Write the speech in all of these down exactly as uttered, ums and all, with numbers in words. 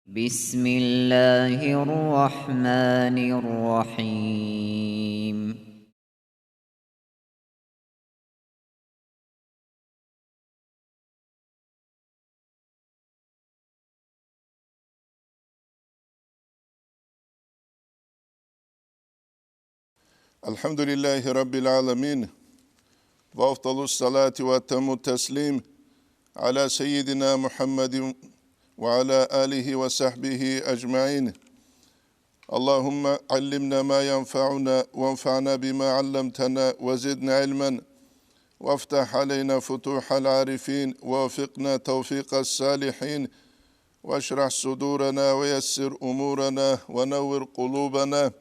بسم الله الرحمن الرحيم. الحمد لله رب العالمين، وأفضل الصلاة وأتم التسليم على سيدنا محمد وعلى آله وصحبه أجمعين. اللهم علمنا ما ينفعنا وانفعنا بما علمتنا وزدنا علما وافتح علينا فتوح العارفين ووفقنا توفيق الصالحين واشرح صدورنا ويسر أمورنا ونور قلوبنا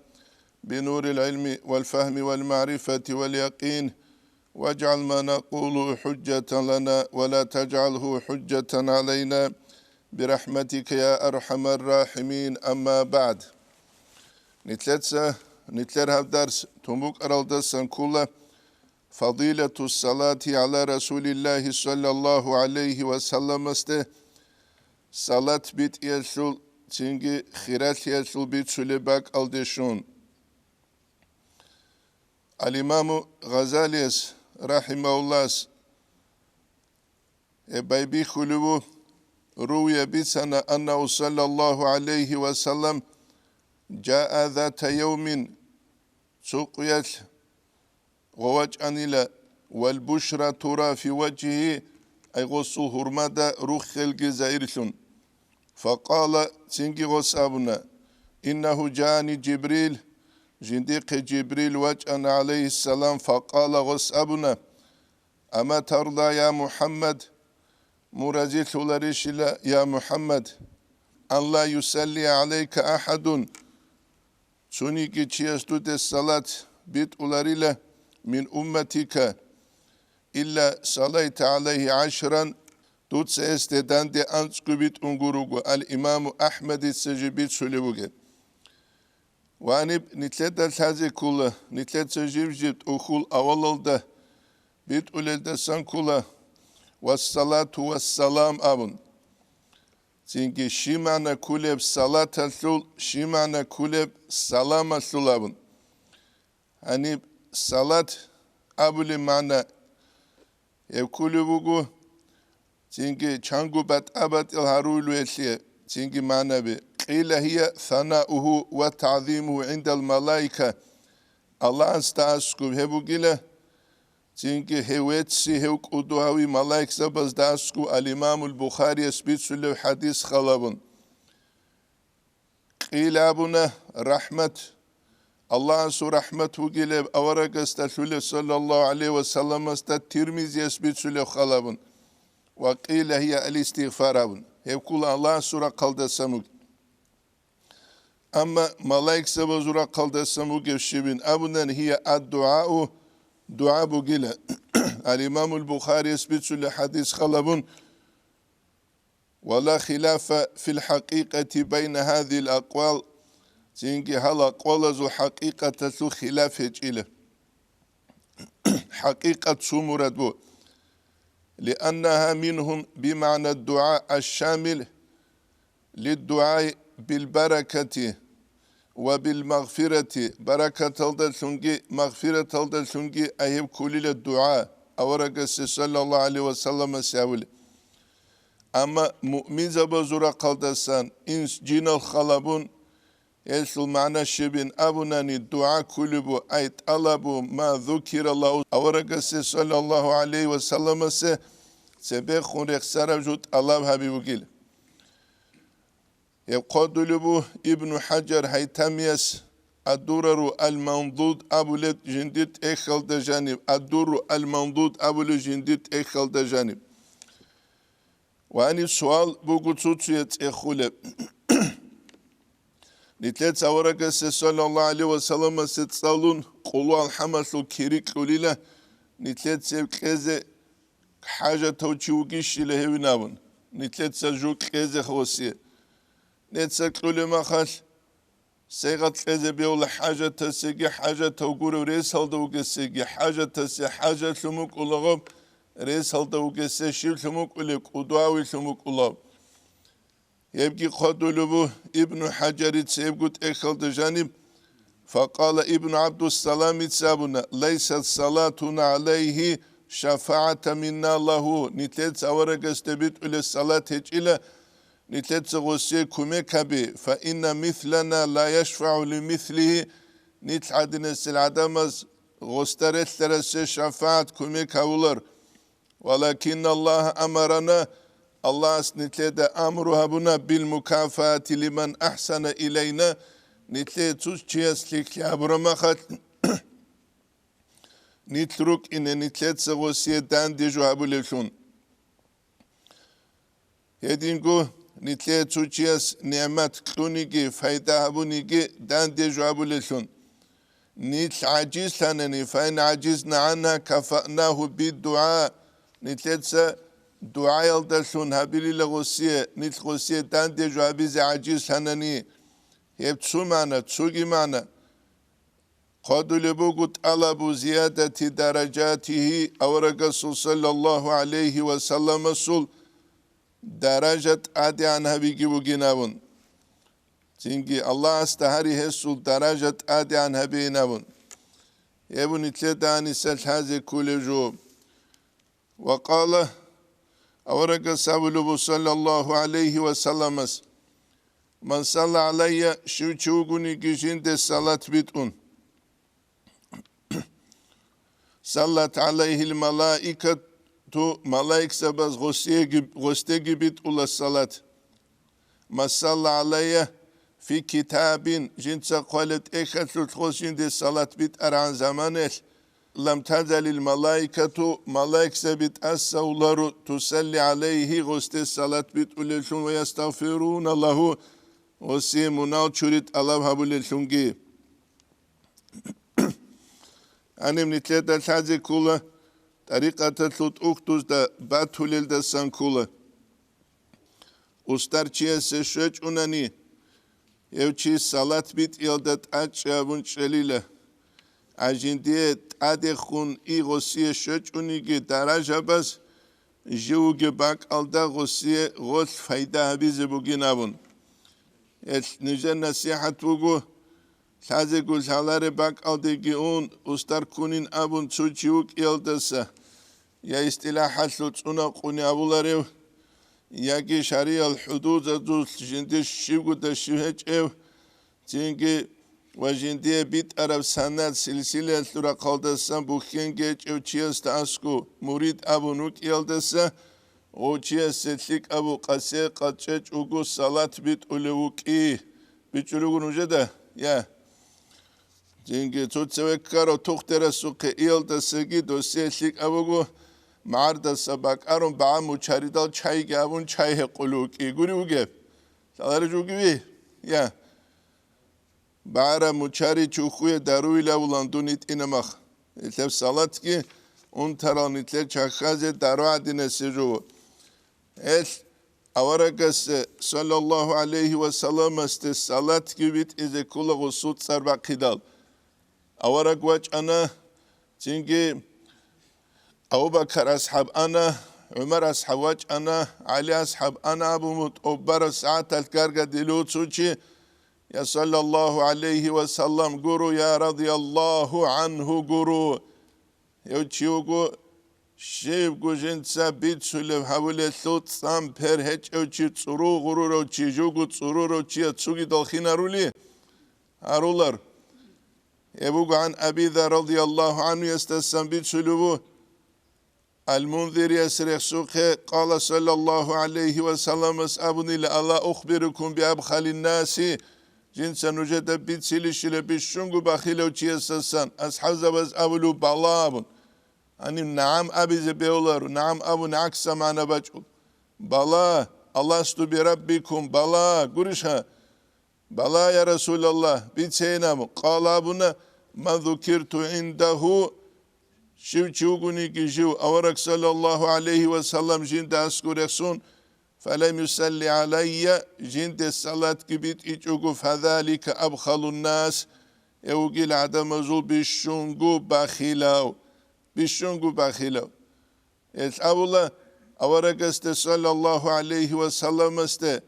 بنور العلم والفهم والمعرفة واليقين واجعل ما نقول حجة لنا ولا تجعله حجة علينا برحمتك يا أرحم الراحمين. أما بعد. Нилъеца, нилъер гьаб дарс тун букӀаралдасан ккола فضيلة الصلاة على رسول الله صلى الله عليه وسلم-асде салат битӀиялъул, цинги хиралъиялъул бицулеб бакӀалде щун. Ал-Имаму Гъазалияс, рахӀимагьуллагьас, гьеб байбихьулев ву, روي, бицана, أنه صلى الله عليه وسلم جاء ذات يوم, цо къуялъ гъов вачӀанила, والبشرى ترى في وجهه, ай гъосул гьурмада руххелги загьирлъун. فقال, цинги гъос абуна: إنه جاءني جبريل, жиндихъе Жибрил вачӀана, عليه السلام, فقال, гъос абуна: أما ترضى يا محمد, мун разилъуларищила, я МухӀаммад, أن لا يصلي عليك أحد, цониги чияс дуда салат битӀуларила, من أمتك إلا صليت عليه عشرا, дуца гьесде данде анцӀго битӀун гуруго, ал-Имаму АхӀмадица жиб бицулеб бугеб. Ва гьаниб нилъеда лъазе ккола, нилъеца жиб-жиб тӀухьул авалалда битӀулелдасан ккола, вассалату вассалам абун. Цинги щиб магӀна кколеб салаталъул, щиб магӀна кколеб саламалъул абун. Гьаниб салат абулеб магӀна гьеб кколеб буго, цинги чанго батӀа-батӀиял гьарулел гьелъие, цинги магӀнаби. قيل هي ثناؤه وتعظيمه عند الملائكة, Аллагьасда аскӀоб гьеб бугила, цинги гьев вецци, гьев кӀудо гьави малаикзабазда аскӀоб, ал-Имамул Бухарияс бицулеб хӀадис халабун. قيل абуна, рахӀмат, Аллагьасул рахӀмат вугилеб аварагасда лъулеб, саллаллагьу гӀалайгьи ва салламасда, Тирмизияс бицулеб халабун. Ва قيل هي الاستغفار абун. Гьеб ккола Аллагьасул рахъалдасан вугеб. Амма малаикзабазул рахъалдасан вугев щибин абунани, هي الدعاء, дугӀа бугила. Ал-Имамул Бухарияс бицулеб хӀадис халабун. ولا خلاف في الحقيقة بين هذه الأقوال, цинги гьал акъвалазул хӀакъикъаталъул хилаф гьечӀила. ХӀакъикъат цо мурад бу, لأنها منهم بمعنى الدعاء الشامل للدعاء بالبركة وبالمغفرة, баракаталдалъунги магъфираталдалъунги гьеб кколила дугӀа, аварагасе саллаллагьу гӀалайгьи ва салламасе гьавулеб. Амма муъминзабазул рахъалдасан инс-жинал халабун, гьелъул магӀна щибин абунани, дугӀа кколеб бу, ай тӀалабу ма зукираллагьу, аварагасе саллаллагьу гӀалайгьи ва салламасе цебехун рехсараб жо тӀалаб гьаби бугил. Гьеб хъвадулеб бу Ибну ХӀажар ХӀайтамияс Аддурару ал-Мандуд абулеб жиндир тӀехьалда жаниб, Аддуру ал-Мандуд абулеб жиндир тӀехьалда жаниб. Ва гьаниб суал буго цо-цое цӀехулеб. Нилъеца аварагасе саллаллагьу гӀалайгьи ва салламасе цӀалун, къулгьу алхӀамалъул кири кьулила, нилъеца гьеб кьезе хӀажатав чи вугищила гьевин абун, нилъеца жо кьезе гьосие. Неца кьулеб махалъ, сайгъат кьезе бегьула хӀажатасеги, хӀажатав гурев ресалда вугесеги, хӀажатасе хӀажалъун букӀулаго, ресалда вугесе щивлъун букӀулеб, кӀудуавилъун букӀулаб. Гьебги хъвадулеб бу Ибну ХӀажарица гьебго тӀехьалда жаниб, факъала Ибну ГӀабдуссаламица абуна: «Лайсат салатуна гӀалайгьи шафагӀатан минна лагьу», нилъеца аварагасде битӀулеб салат гьечӀила, нилъеца гъосие кумек гьаби, «фа инна мислана ла яшфагӀу ли мислигьи», нилъ гӀадинасел гӀадамаз гъосда релълъарасе шафагӀат, кумек гьавулар. «Валакинна Аллагь амарана», Аллагьас нилъеда амру гьабуна, «бил мукафаати лиман ахсана илайна», нилъее цо чияс лъикӀлъи гьабураб махалъ, нилъ рукӀине нилъеца гъосие данде жо гьабулевлъун. Гьединго нилъее цо чияс нигӀмат кьуниги, пайда гьабуниги данде жо гьабулеллъун. Нилъ гӀажизлъанани, «фаин гӀажизна гӀанха кафаънагьу биддугӀа», нилъеца дугӀаялдалъун гьабилила гъосие, нилъ гъосие данде жо гьабизе гӀажизлъанани. Гьеб цо магӀна, цоги магӀна. Хъвадулеб буго тӀалабу зиядати даражатигьи, аварагасул саллаллагьу гӀалайгьи ва салламасул даража тӀадегӀан гьабиги бугин абун. Цинги Аллагьасда гьари гьесул даража тӀадегӀан гьабейин абун. Гьеб нилъеда гьаниса лъазе кколеб жо. Ва къала, аварагас абулеб бу саллаллагьу гӀалайгьи ва салламас: «Ман салла гӀалайя», щив чи вугониги жинде салат битӀун, «саллат гӀалайгьил малаикату», малаикзабаз гъосиеги, гъосдеги битӀула салат. «Ма салла гӀалайя фи китабин», жинца хъвалеб тӀехьалъулъ гъос жинде салат битӀарагӀан заманаялъ, «лам тазалил малаикату», малаикзаби тӀаса уларо, «тусалли гӀалайгьи», гъосде салат битӀулеллъун, «ва ястагъфируна лагьу», гъосие мунагь чури тӀалаб гьабулеллъунги. Гьаниб нилъеда лъазе ккола, тӀарикъаталъул тӀухьдузда батулелдасан ккола. Устар чиясе щвечӀунани, гьев чи салат битӀиялда тӀачӀи абун чӀелила. А жиндие тӀадехун и гъосие щвечӀуниги даражабаз, жив вугеб бакӀалда гъосие гъолъ пайда гьабизе бугин абун. Гьелъ нижер насихӀат буго, лъазего лъалареб бакӀалдеги ун, устар ккунин абун цо чи вукӀиялдаса, я истилахӀалъул цӀунакъуни абуларев, яги шариял хӀудудазулъ жиндир щибгода щив гьечӀев, цинги ва жиндие битӀараб санад силсилаялъул рахъалдасан бухьенги гьечӀев чиясда аскӀо мурид абун вукӀиялдаса, гъов чиясе лъикӀабу къасе къачӀечӀ вуго салат битӀулев вукӀи. БичӀчӀулев вуго нужеда? Я. Цинги цо цеве ккарав тухтерасухъе иялдасаги досие лъикӀаб буго, магӀардаса бакӀарун багӀа мучаридал чайги абун чай гьекъулев вукӀи. Гури вугеб? Лъалареб жо вугеви? Я. БагӀараб мучари чухьуе даруйилавулан дун йитӀина мах. Гьелъаб салатги унтарал нилъер чахьазе дару гӀадинасе жо. Гьелъ аварагас, саллаллагьу гӀалайгьи ва салламасде, салатги битӀизе ккола гъусул цӀар бахъидал. Авараг вачӀана, цинги Абу-Бакар асхӀаб ана, ГӀумар асхӀаб вачӀана, ГӀали асхӀаб ана абун, тӀубараб сагӀаталъ гаргадилев цо чи, я саллаллагьу гӀалайгьи ва саллам гуро, я радияллагьу гӀангьу гуро. Гьев чи вуго, щибго жинца бицулеб гьавулелъул цӀам пер гьечӀев чи, цӀуру гъурурав чи, живго цӀурурав чияс цогидал хинарули гьарулар. Гьеб буго гӀан Аби Зар радияллагьу гӀангьуясдасан бицулеб бу, Ал-Мунзирияс рехсухъе, къала саллаллагьу гӀалайгьи ва салламас абунила: «Ала ухбирукум биабхалин наси?» Жинца нужеда бицилищила бищунго бахилав чиясасан? АсхӀабзабаз абулев: «Бала», абун. Гьаниб «нагӀам» абизе бегьуларо, «нагӀам» абун гӀакса магӀна бачӀун. «Бала, аласту бираббикум, бала», гурищха? «Бала, я Расулаллагь, бицейин», абун. Къала абуна: «Ман зукирту гӀиндагьу», щив чи вугониги жив, авараг саллаллагьу гӀалайгьи ва саллам жинда аскӀо рехсун, «фалам юсалли гӀалайя», жинде салатги битӀичӀого, «фазалика абхалун нас», гьев вугила гӀадамазул бищунго бахилав, бищунго бахилав. Гьелъ абула аварагасде саллаллагьу гӀалайгьи ва салламасде: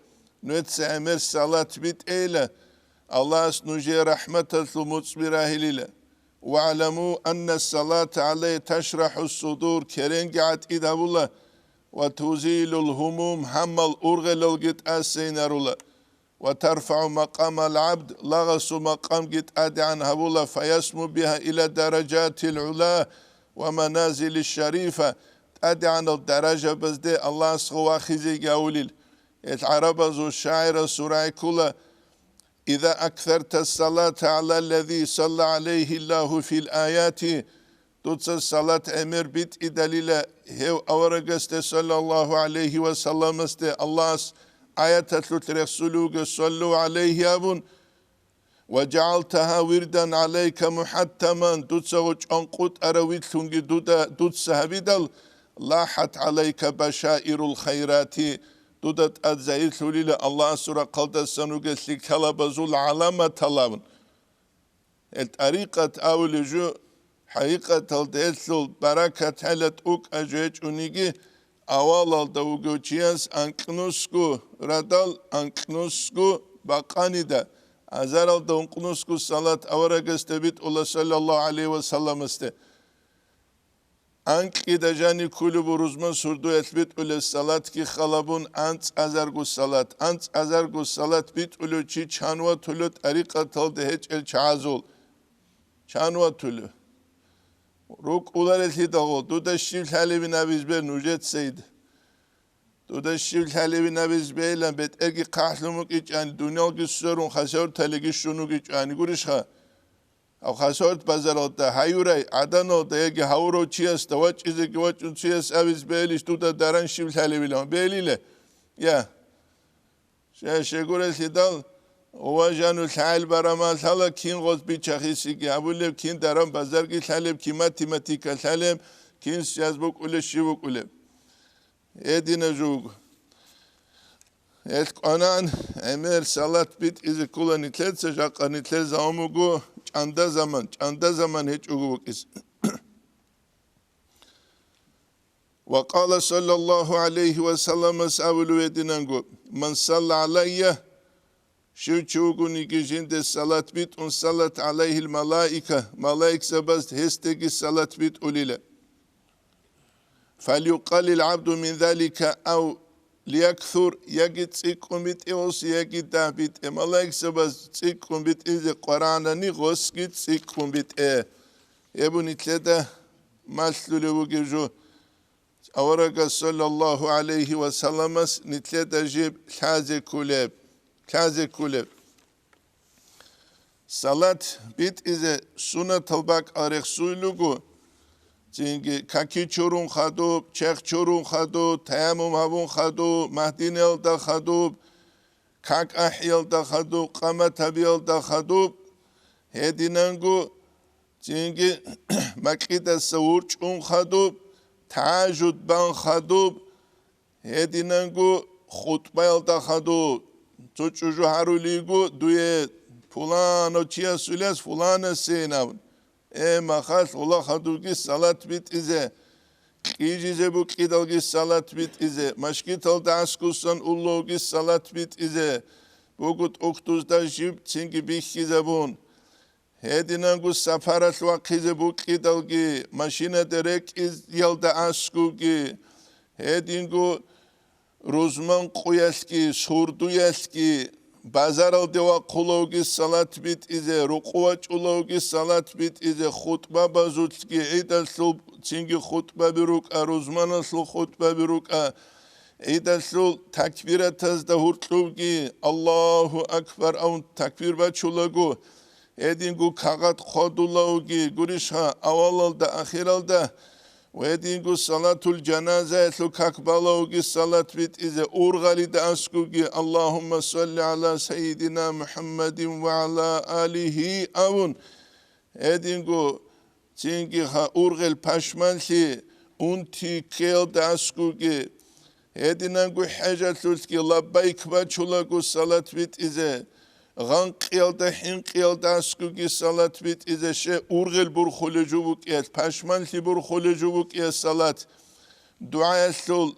Нужеца гӀемер салат битӀейила, Аллагьас нужее рахӀматалъул муцӀби рагьилила. «ВагӀламу анна салата гӀалайя ташрахӀу судур», керенги гӀатӀид гьабула, «ва тузилул гьумум», гьаммал ургъелалги тӀасейнарула, «ва тарфагӀу макъамал гӀабд», лагъасул макъамги тӀадегӀан гьабула, «фаясму биха ила даражатил гӀула ва маназили шарифа», тӀадегӀанал даражабазде Аллагьас гъов вахизеги гьавулел. Гьел гӀарабазул шагӀирас рагӀи ккола: «Иза аксарта салата гӀала лази салла гӀалайгьи Аллагьу фил аяти», дуца салат гӀемер битӀидалила гьев аварагасде, саллаллагьу гӀалайгьи ва салламасде, Аллагьас аяталъулъ рехсулев вуго, «саллу гӀалайгьи» абун, «ва жагӀалтагьа вирдан гӀалайка мухӀаттаман», дуца гъочӀон къутӀарав вирлъунги дуда, дуца гьабидал, «лахӀат гӀалайка башаирул хайрати», дуда тӀад загьирлъулила Аллагьасул рахъалдасан ругел лъикӀлъалабазул гӀаламатал абун. Гьел тӀарикъат абулеб жо, хӀакъикъаталда гьелъул баракат гьела тӀокӀаб жо гьечӀониги, авалалда вугев чияс анкьнусго радал, анкьнусго бакъанида, азаралда ункънусго салат аварагасда битӀула, саллаллагьу гӀалайгьи ва салламасде. Анкьида жаниб кколеб рузман сурдуялъ битӀулеб салатги халабун анцӀазарго салат, анцӀазарго салат битӀулев чи чан ватулев тӀарикъаталда гьечӀел чагӀазул. Чан ватулев? РукӀуларелъидал гъо, дуда щиб лъалебин абизе нужецайда? Дуда щиб лъалебин абизе бегьилан, бетӀерги хъахӀлъун вукӀичӀани, дуниялги сверун, хасавюрталиги щун вукӀичӀани гурищха? Гьав хасавюрт базаралда гьаюрай, гӀаданалда яги гьавурав чиясда вачӀизеги вачӀун чияс абизе бегьилищ дуда даран щиб лъалебилан? Бегьилила. Я. Щай щегурелъидал, ва жану лъагӀел барамалъала кин гъоз бичахисиги абулеб, кин даран базарги лъалеб, кин математика лъалеб, кин связь букӀулеб, щиб букӀулеб. Гьедина жуго. Гьел кӀванан, гӀемер салат битӀизе ккола нилъеца, жакъа нилъер заман буго чӀанда заман, чӀанда заман гьечӀого букӀизе. Ва къала саллаллагьу гӀалайгьи ва салламас абулев гьединанго: «Ман салла гӀалайя», щив чи вугониги жинде салат битӀун, саллат гӀалайгьил малаика, малаикзабаз гьесдеги салат битӀулила. «Фалюкъалил гӀабду мин залика ав лияксур», яги цӀикӀкӀун битӀе гъос, яги дагь битӀе. Малаикзабаз цӀикӀкӀун битӀизе къварагӀанани, гъосги цӀикӀкӀун битӀе. Гьеб нилъеда малъулев вугев жо. Аварагас саллаллагьу гӀалайгьи ва салламас нилъеда жиб лъазе кколеб, лъазе кколеб. Салат битӀизе суннатал бакӀал рехсулел руго, цинги каки чурун хадуб, черх чурун хадуб, таяммум гьабун хадуб, магьдиналда хадуб, как ахӀиялда хадуб, къамат гьабиялда хадуб, гьединанго цинги макьидаса вурчӀун хадуб, тагӀажуд бан хадуб, гьединанго хутӀбаялда хадуб, цо чӀужу гьарулиго дуе пуланав чиясулес пуланасейин абун. Э, махалъ гъула хадубги салат битӀизе, кьижизе букӀидалги салат битӀизе, машгиталда аскусан улловги салат битӀизе буго, тӀухьдузда жибцинги бихьизабун. Гьединанго сапаралъ вахъизе букӀидалги, машинада рекӀиялда аскуги, гьединго рузман къуялъги, сурдуялъги, базаралде вахъулавги салат битӀизе, рукъу вачӀулавги салат битӀизе, хутӀбабазулъги, гӀидалъул цинги хутӀбаби рукӀа, рузманалъул хутӀбаби рукӀа, гӀидалъул такбиратазда гьуркьубги, «Аллагьу акбар» абун такбир бачулаго, гьединго кагъат хъвадулавги гурищха авалалда, ахиралда, ва гьединго салатул жаназаялъул как балавги салат битӀизе, ургъалида аскуги, «Аллагьумма салли гӀала сайидина МухӀаммадин ва гӀала алигьи» абун, гьединго цинги гьа ургъел пашманлъи унти ккеялда аскуги, гьединанго хӀежалъулъги лаббайк бачулаго салат битӀизе, гъанкъиялда хӀинкъиялда аскуги салат битӀизе, ще ургъел бурхуле жо букӀиялъ, пашманлъи бурхуле жо букӀиялъ салат, дугӀаялъул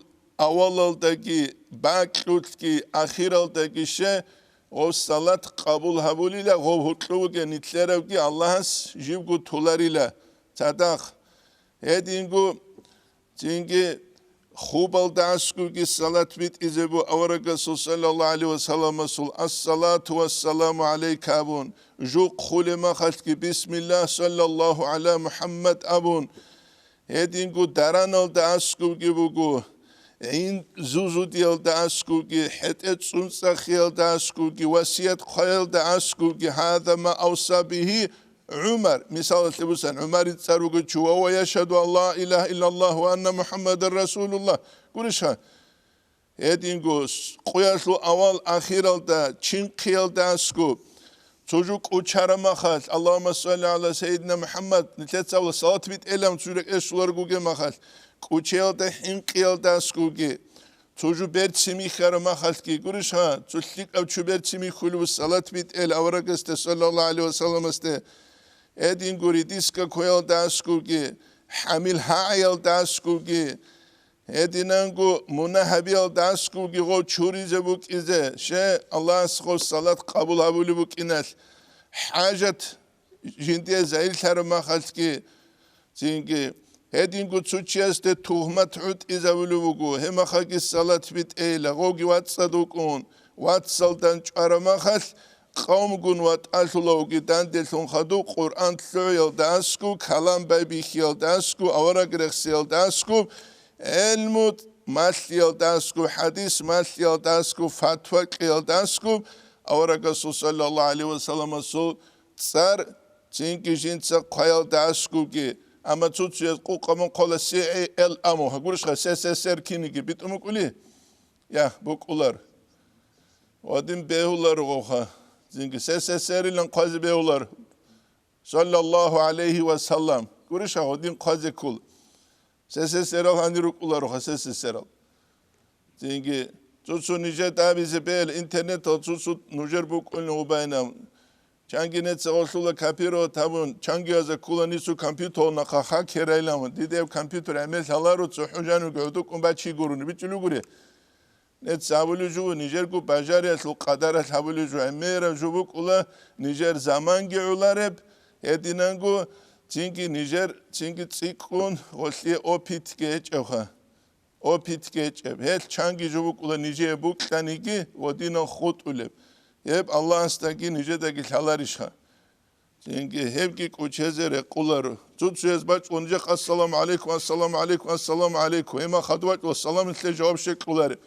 авалалдаги, бакьулъги, ахиралдаги ще, гъов салат къабул гьабулила, гъов гьоркьов вугев нилъеравги Аллагьас живго толарила цадахъ. Гьединго цинги хубалда аскуги салат битӀизе бу аварагасул саллаллагьу гӀалайгьи ва салламасул: «Ассалату вассаламу гӀалайка», – абун, жукъ хулеб махалъги: «Бисмиллагь, саллаллагьу гӀала МухӀаммад», – абун. Гьединго дараналда аскуги буго, гӀин зузудиялда аскуги, хӀетӀе цӀунцӀахиялда аскуги, васият хъваялда аскуги: «Гьаза ма авса бигьи ГӀумар», мисалалъе бусан, ГӀумарил цӀар буго чу: «Ва ва яшгьаду ан ла илагьа иллаллагь ва анна МухӀаммадан расулуллагь», гурищха? Гьединго с-, къуялъул авал ахиралда, чинхъиялда аскуб, цо жу кӀучараб махалъ: «Аллагьумма салли гӀала сайидина МухӀаммад», нилъеца авал салат битӀелан цо рекӀелъ щоларгуге махалъ, кӀучеялда, хӀинкъиялда аскуги, цо жу берцин михьараб махалъги, гурищха, цо лъикӀав чу берцин михьулев салат битӀел аварагасде, саллаллагьу гӀалайгьи ва салламасде. Гьединго редиска ккоялда аскуги, хӀамил гьагӀаялда аскуги, гьединанго мунагь гьабиялда аскуги гъов чуризе букӀизе, ще, Аллагьас гъов салат къабул гьабулеб букӀиналъ, хӀажат жиндие загьирлъараб махалъги, цинги гьединго цо чиясде тугьмат гӀутӀизабулеб буго, гьеб махалъги салат битӀейила, гъовги вацӀцӀад вукӀун, вацалдан чӀвараб махалъ, къавмгун ватӀалъулавги данделъун хадуб Къуръан лъугӀиялда аскуб, калам байбихьиялда аскуб, авараг рехсиялда аскуб, гӀелму малъиялда аскуб, хӀадис малъиялда аскуб, фатва кьиялда аскуб, аварагасул саллаллагьу гӀалайгьи ва салламасул цӀар цинги жинца хъваялда аскубги, амма цо-цояз къукъа мун хъвала си и эл аму, гьагурищха, С С С Р киниги битӀун букӀули? Я, букӀулар. Гьадин бегьуларо гъовха. Цинги С С С Р-илан хъвазе бегьулар. Саллаллагьу гӀалайгьи ва саллам. Гурищха, гьадин хъвазе ккола. С С С Р-ал гьанир рукӀулароха, С С С Р-ал. Цинги цо-цо нижер дабизе бегьила интернетал, цо-цо нужер букӀунин гъубайна. Чанги неца гъолъула копировать гьабун, чангиязда ккола нису компьютералда хъа-хъа керайилан, диде гьеб компьютер гӀемер лъаларо, цохӀо жанивги гӀодукӀун бачи гурони бичӀчӀулев гури. Неца гьабулев жо, нижерго бажариялъул къадаралъ гьабулев жо, гӀемераб жо букӀула, нижер заманги гӀолареб, гьединанго цинги нижер, цинги цӀикӀкӀун гъолъие опытги гьечӀебха. Опытги гьечӀеб. Гьелъ чанги жо букӀула нижее букьаниги ва динал хутӀулеб. Гьеб Аллагьасдаги нижедаги лъаларищха? Цинги гьебги кӀучезе рекъоларо. Цо-цояз бачӀула нижехъ: «Ассаламу гӀалайкум, ассаламу гӀалайкум, ассаламу гӀалайкум». Гьеб мехалъ хадуб бачӀула саламалъе жаваб щай кьолареб.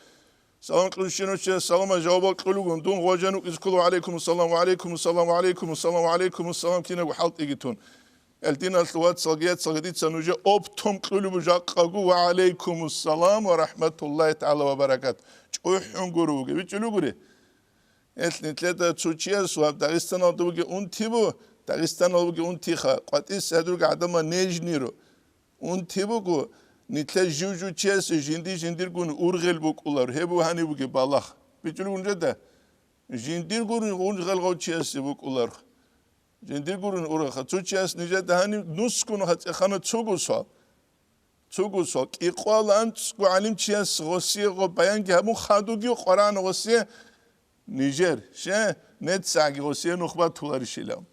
Салам кьурщинав чияс саламалъе жавабал кьолеб бугин, дун гъожан вукӀизе ккола: «Ва гӀалайкум ассалам, ва гӀалайкум ассалам, ва гӀалайкум ассалам, ва гӀалайкум ассалам», кинабго хӀалтӀиги тун. Гьел диналъул вацалги яцалги, дица нужее оптом кьолеб буго жакъаго: «Ва гӀалайкумуссалам ва рахӀматуллагьи тагӀала ва баракатугь». ЧӀухӀун гуро вугев, бичӀчӀулев гури. Гьелъ нилъеда цо чияс ва Дагъистаналда вугев унти бу, Дагъистаналда вугев унтиха, къватӀиса гьадурги гӀадамал нежниро. Унти буго, нилъер жив-жив чиясе жинди-жиндиргун ургъел букӀулар, гьеб гьаниб бугеб балагь. БичӀчӀулев гури нижеда? Жиндиргун ургъел гъов чиясе букӀулар. Жиндир гурун ураха. Цо чияс нижеда гьанив нусгун гьацӀихъана цугу суал. Цугу суал. КӀикъоялда анцӀго гӀалимчияс гъосие гъо баянги гьабун хадуги Къуръан гъосие нижер. Ще, нецаги гъосие нухба туларищилан.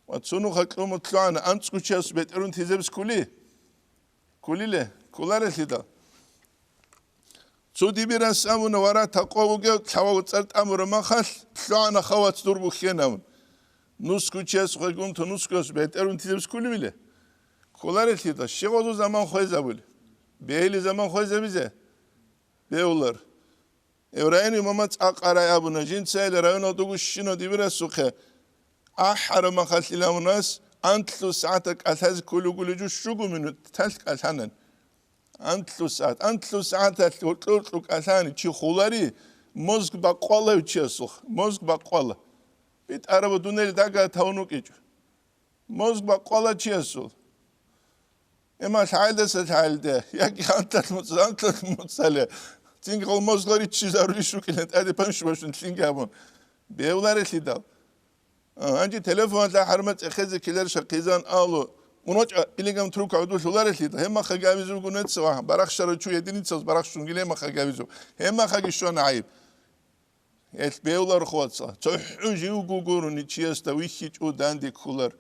Ва цо нуха кьумут лъугӀана, анцӀго чияс бетӀерун тизеб ккули? Ккулиле? Кколарелъидал. Цо дибирас абуна: «Вара, такъва вугев, лъавав цӀар тӀамураб махалъ, лъугӀана хавац дур бухьен», – абун. Нусгу чияс хвегун то нусгуяс бетӀерун тизеб ккулевиле? Кколарелъидал. Щегъозул заман хвезабули? Бегьили заман хвезабизе? Бегьулар. Эвраин имамац акъарай абуна, жинца ил районалдуго щинав дибирасухъе ахӀараб махалъила мунас анлъу сагӀатал кӀалъазе кколугули жо щуго минут талъ кӀалъанан. Анлъу сагӀат, анлъу сагӀаталъ гьоркьо-гьоркьо кӀалъани чи хулари, мозг бакъвала чиясухъ, мозг бакъвала. БитӀараб дунел дага тавун вукӀичӀо. Мозг бакъвала чиясул. Имма лъагӀалдаса лъагӀалде, яги хантал муцӀ-, хантал муцӀале. Цинги гъол мозгла риччизарулищ вукӀилан тӀаде паншубашун лъинги гьабун. Бевларелъидал. А, гьанже телефоналда хӀарма цӀехезе ккеларищха хъизан алу, Муноча илигам турка гӀудулъуларелъидал, гьебмахаги абизе буго нецаго, барахщарав чу гьединицаго барахщунгилан гьебмахаги абизе буго. Гьебмахаги щвана гӀайиб. Гьелъ бегьуларо, хвацал. ЦохӀо живго гурони чиясда вихьичӀо данде кколар.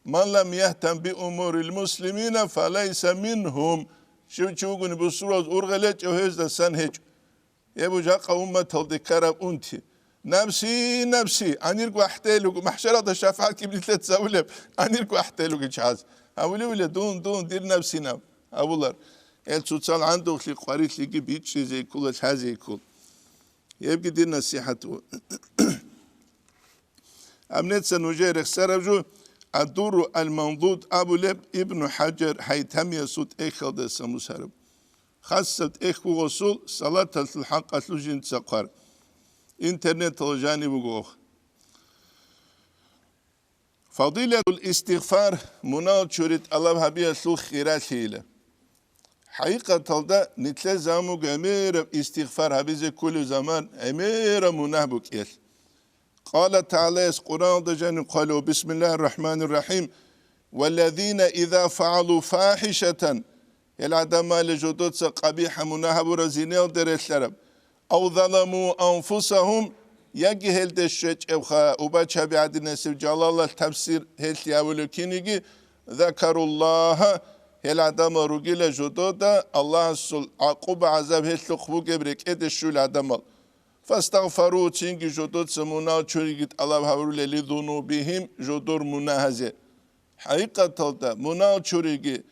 «Ман лам яхтам би умурил муслимина, фалайса мингьум». Щив чи вугони бусурбабаз ургъел гьечӀев, гьездасан гьечӀо. Гьеб жакъа умматалде ккараб унти. Напси, напси, гьанирго ахӀдел вуго, махӀшаралда шафагӀат киб нилъеца гьабулеб, гьанирго ахӀдел вуго чияс. Гьавулевли, дун, дун, дир напсинаб, абулар. Гьел цоцал гӀандухълъи къварилъиги бичӀчӀизе ккола, лъазе ккола. Гьебги дир насихӀат ву. Гьаб нецин нужее рехсараб жо, Ад-Дурру аль-Мандуд абулеб, Ибну ХӀажар ХӀайтамиясул тӀехьалдаса мусараб. Хасаб тӀехь вугосул салаталъул хӀакъалъулъ жинца хъвар. Интернеталда жаниб буго. Фадилатул истигъфар, мунагь чури тӀалаб гьабиялъул хиралъийила. ХӀакъикъаталда, нилъер заман буго гӀемераб истигъфар гьабизе кколеб заман, гӀемераб мунагь букӀиялъ. Къала ТагӀалаяс Къуръаналда жаниб хъвалев: «Бисмиллагьир рахӀманир рахӀим. Валлазина иза фагӀалу фахӀишатан», гьел гӀадамал жодоца къабихӀа мунагь гьабураб, зинаялде релълъараб, «ав заламу анфусагьум», яги гьелде щвечӀебха, убачаби гӀадинасев Жалалалъ тафсир гьелъие абулев киниги, «закаруллагьа», гьел гӀадамал ругила жодода Аллагьасул гӀакъуба-гӀазаб гьелъухъ бугеб рекӀеде щвел гӀадамал. «Фастагъфару», цинги жодоца мунагь чуриги тӀалаб гьабурила, «лизунубигьим», жодор мунагьазе. ХӀакъикъаталда, мунагь чуриги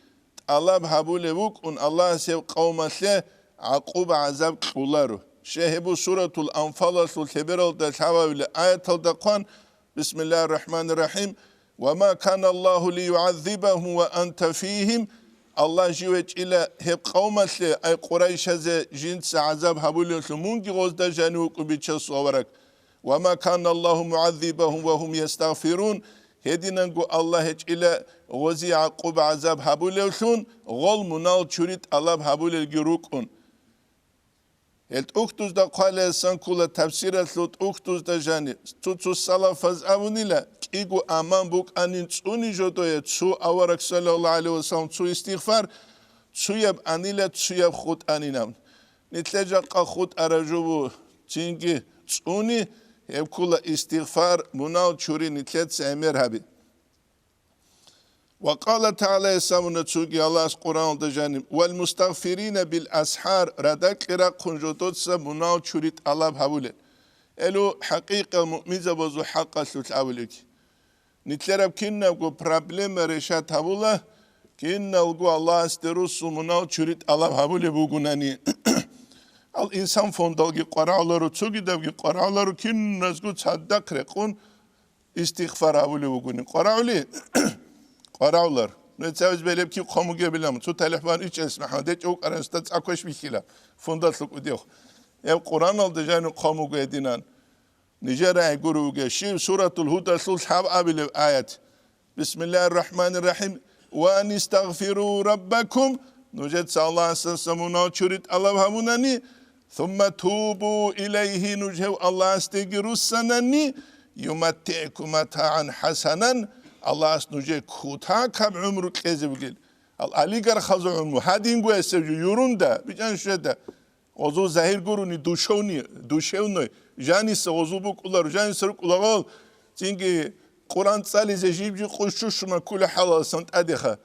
тӀалаб гьабулев вукӀун Аллагьас гьеб къавмалъе гӀакъуба-гӀазаб кьоларо. Щай гьеб Суратул Анфалалъул лъебералда лъабабилеб аяталда хъван: «Бисмиллагьир рахӀманир рахӀим. Ва ма кана Аллагьу лиюгӀаззибагьум ва анта фигьим». Аллагь жив гьечӀила гьеб къавмалъе, ай Къурайшазе, жинца гӀазаб гьабулевлъун, мунги гъозда жанив вукӀун, Бичасул авараг. «Ва ма кана Аллагьу мугӀаззибагьум ва гьум ястагъфирун», гьединанго Аллагь гьечӀила гъозие гӀакъуба-гӀазаб гьабулевлъун, гъол мунагь чури тӀалаб гьабулелги рукӀун. Гьел тӀухьдузда хъвалеясан ккола, тафсиралъул тӀухьдузда жани, цо-цо салафаз абунила, кӀиго аман букӀанин цӀуни жодое цо авараг, саллаллагьу гӀалайгьи ва саллам, цо истигъфар, цояб анила, цояб хутӀанин абун. Нилъер жакъа хутӀараб жо буго, цинги цӀуни, гьеб ккола истигъфар, мунагь чури нилъеца гӀемер гьаби. Ва къала ТагӀала, гьес абуна цоги Аллагьас Къуръаналда жаниб: «Вал мустагъфирина бил асхӀар», радакье рахъун жодоца мунагь чури тӀалаб гьабулел. Гьелу хӀакъикъа муъминзабазул хӀакъалъулъ абулеги. Нилъераб кинабго проблема решат гьабула, киналго Аллагьасде руссун мунагь чури тӀалаб гьабулеб бугунани. Ал инсан фондалги къварагӀуларо, цогидабги къварагӀуларо, киназго цадахъ рекъун, истигъфар гьабулев вугони. КъварагӀули? КъварагӀулар. Нуца гьабиз белеб киб хъван бугебилан, цо талихӀ бан ичӀес МухӀаммад гьечӀев вукӀаран, гьесда цӀа квеш бихьила, фондалъ кӀудиев. Гьеб Къуръаналда жанив хъван буго гьединан. Нижер рагӀи гуро вугев щив, Суратул Гьудалъул лъабабилев аят. Бисмиллагьир рахӀманир рахӀим. «Ва анистагъфиру раббакум», нужеца Аллагьасдаса мунагь чури тӀалаб гьабунани, «сумма тубу илайгьи», нуж гьев Аллагьасдеги руссанани, «юматтигӀкум матагӀан хӀасанан», Аллагьас нужее кутакаб гӀумру кьезе бугел. Ал олигархазул гӀумру, гьадинго гьесев жо юрунда, бичӀан щведа. Гъозул загьир гурони душевни-, душевной, жаниса гъозул букӀулар, жаниса рукӀулагъал, цинги Къуръан цӀализе жиб-жиб къущущума ккула хӀалалсан тӀадеха.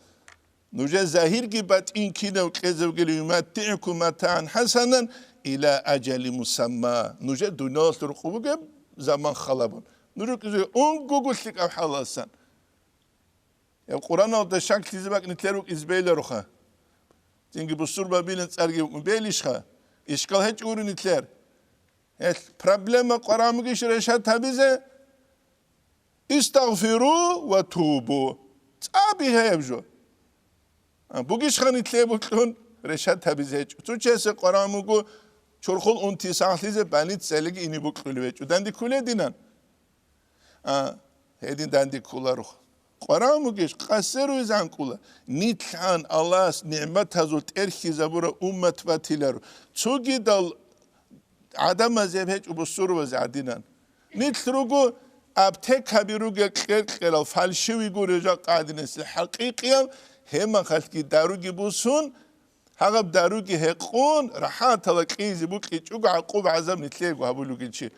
Нужер загьирги батӀин кинав кьезавгили, «юматтигӀкум матагӀан хӀасанан иля ажали мусамма». Нужер дуниялалъур къу бугеб заман халабун. Нужер кьезе унгуго лъикӀаб хӀалалсан. Гьеб Къуръаналда шаклъизе бакӀ нилъер рукӀизе бейиларуха. Цинги бусурбабилан цӀарги букӀун бейилищха? Ишкал гьечӀо гури нилъер. Гьелъ проблема къварагӀун бугищ решат гьабизе? Истагъфиру ва тубу. ЦӀаби гьеб жо. А, бугищха нилъее бокьун решат гьабизе гьечӀо. Цо чиясе къварагӀун буго, чорхол унти сагълъизе больницаялиги ине бокьулев гьечӀо. Данде ккулединан. А, гьедин данде кколаро. КъварагӀун бугищ, къасеруйзе гӀанкӀула. НилъгӀан Аллагьас нигӀматазул тӀерхьизабураб уммат батиларо. Цогидал гӀадамаз гьеб гьечӀо бусурбазе гӀадинан. Нилъ руго Аптекаби ругел кьер-кьерал фальшивый гурел жакъа гӀадинасел хӀакъикъиял, гьеб мехалъги даруги бусун, гьагъаб даруги гьекъун, рахӀатала кьизе букӀичӀого гӀакъуба-гӀазаб нилъего гьабулев вугев чи.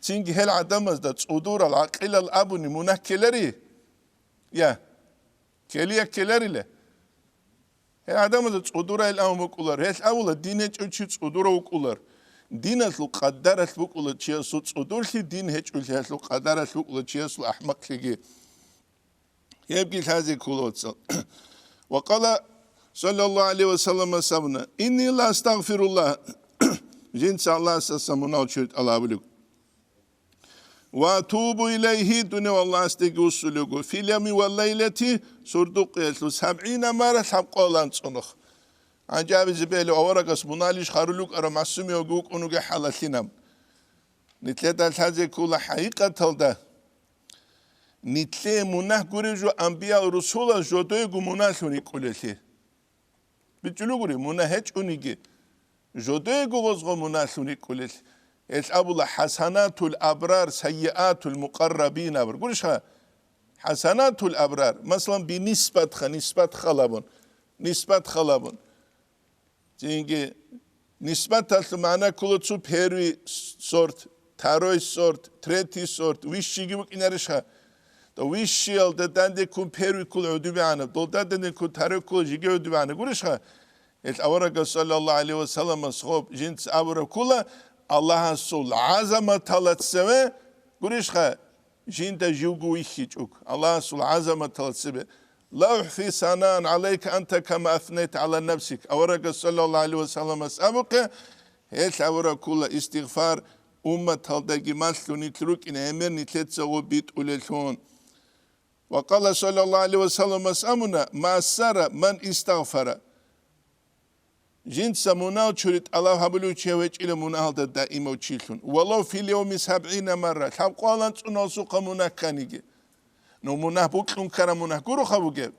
Цинги гьел гӀадамазда цӀудурал гӀакъилал абуни мунагь ккелари? Я, ккелия ккеларила. Гьел гӀадамазда цӀудурайилан букӀулар. Гьелъ абула, дин гьечӀев чи цӀудурав вукӀулар. Диналъул къадаралъ букӀула чиясул цӀудурлъи, дин гьечӀолъиялъул къадаралъ букӀула чиясул ахӀмакълъиги. Гьебги лъазе ккола, вацал. Ва къала саллаллагьу гӀалайгьи ва саллама, абуна: «Инни ла астагъфируллагь». Жинца Аллагьасдасан мунагьал чури тӀалабулев. «Ва атубу илайгьи», дунев Аллагьасдеги вуссулего, «фил явми вал лайлати», сурдукъиялъул сабгӀина марра, лъабкъоялда анцӀунухъ. Гьанже абизе бегьилев аварагас мунагьалищ гьарулев вукӀарав масумияв вукӀун вугев хӀалалъин абун. Нилъеда лъазе ккола хӀакъикъаталда. Нилъее мунагь гуреб жо анбиял-русулаз жодойго мунагьлъун рикӀкӀулелъи. БичӀчӀулев гури, мунагь гьечӀониги, жодойго гъозго мунагьлъун рикӀкӀулел. Гьелъ абула: «ХӀасанатул абрар, сайиатул мукъаррабин», абур. Гурищха? «ХӀасанатул абрар», масалан, бинисбатха, нисбат халабун, нисбат халабун. Цинги нисбаталъул магӀна ккола цо первый сорт, второй сорт, третий сорт, высшийги букӀинарищха? То высшиялда данде ккун первый ккола гӀодобегӀанаб, долда данде ккун второй ккола жеги гӀодобегӀанаб гурищха? Гьелъ аварагас саллаллагьу гӀалайгьи ва салламас гъоб жинца абураб ккола, Аллагьасул гӀазаматала цеве гурищха, жинда живго вихьичӀого, Аллагьасул гӀазаматала цебе. «Ла ухӀси санаан гӀалайка анта кама аснайта гӀала нафсик», аварагас саллаллагьу гӀалайгьи ва салламас абухъе, гьелъ абураб ккола истигъфар, умматалдаги малъун нилъ рукӀине гӀемер нилъецаго битӀулелъун. Ва къала саллаллагьу гӀалайгьи ва салламас абуна: «Ма ассара ман истагъфара». Жинца мунагьал чури тӀалаб гьабулев чи гьечӀила мунагьалда даимав чилъун. «Валав фил явми сабгӀина марра», лъабкъоялда анцӀунасухъа мунагь кканиги. Ну, мунагь бокьун ккараб мунагь гуроха бугеб?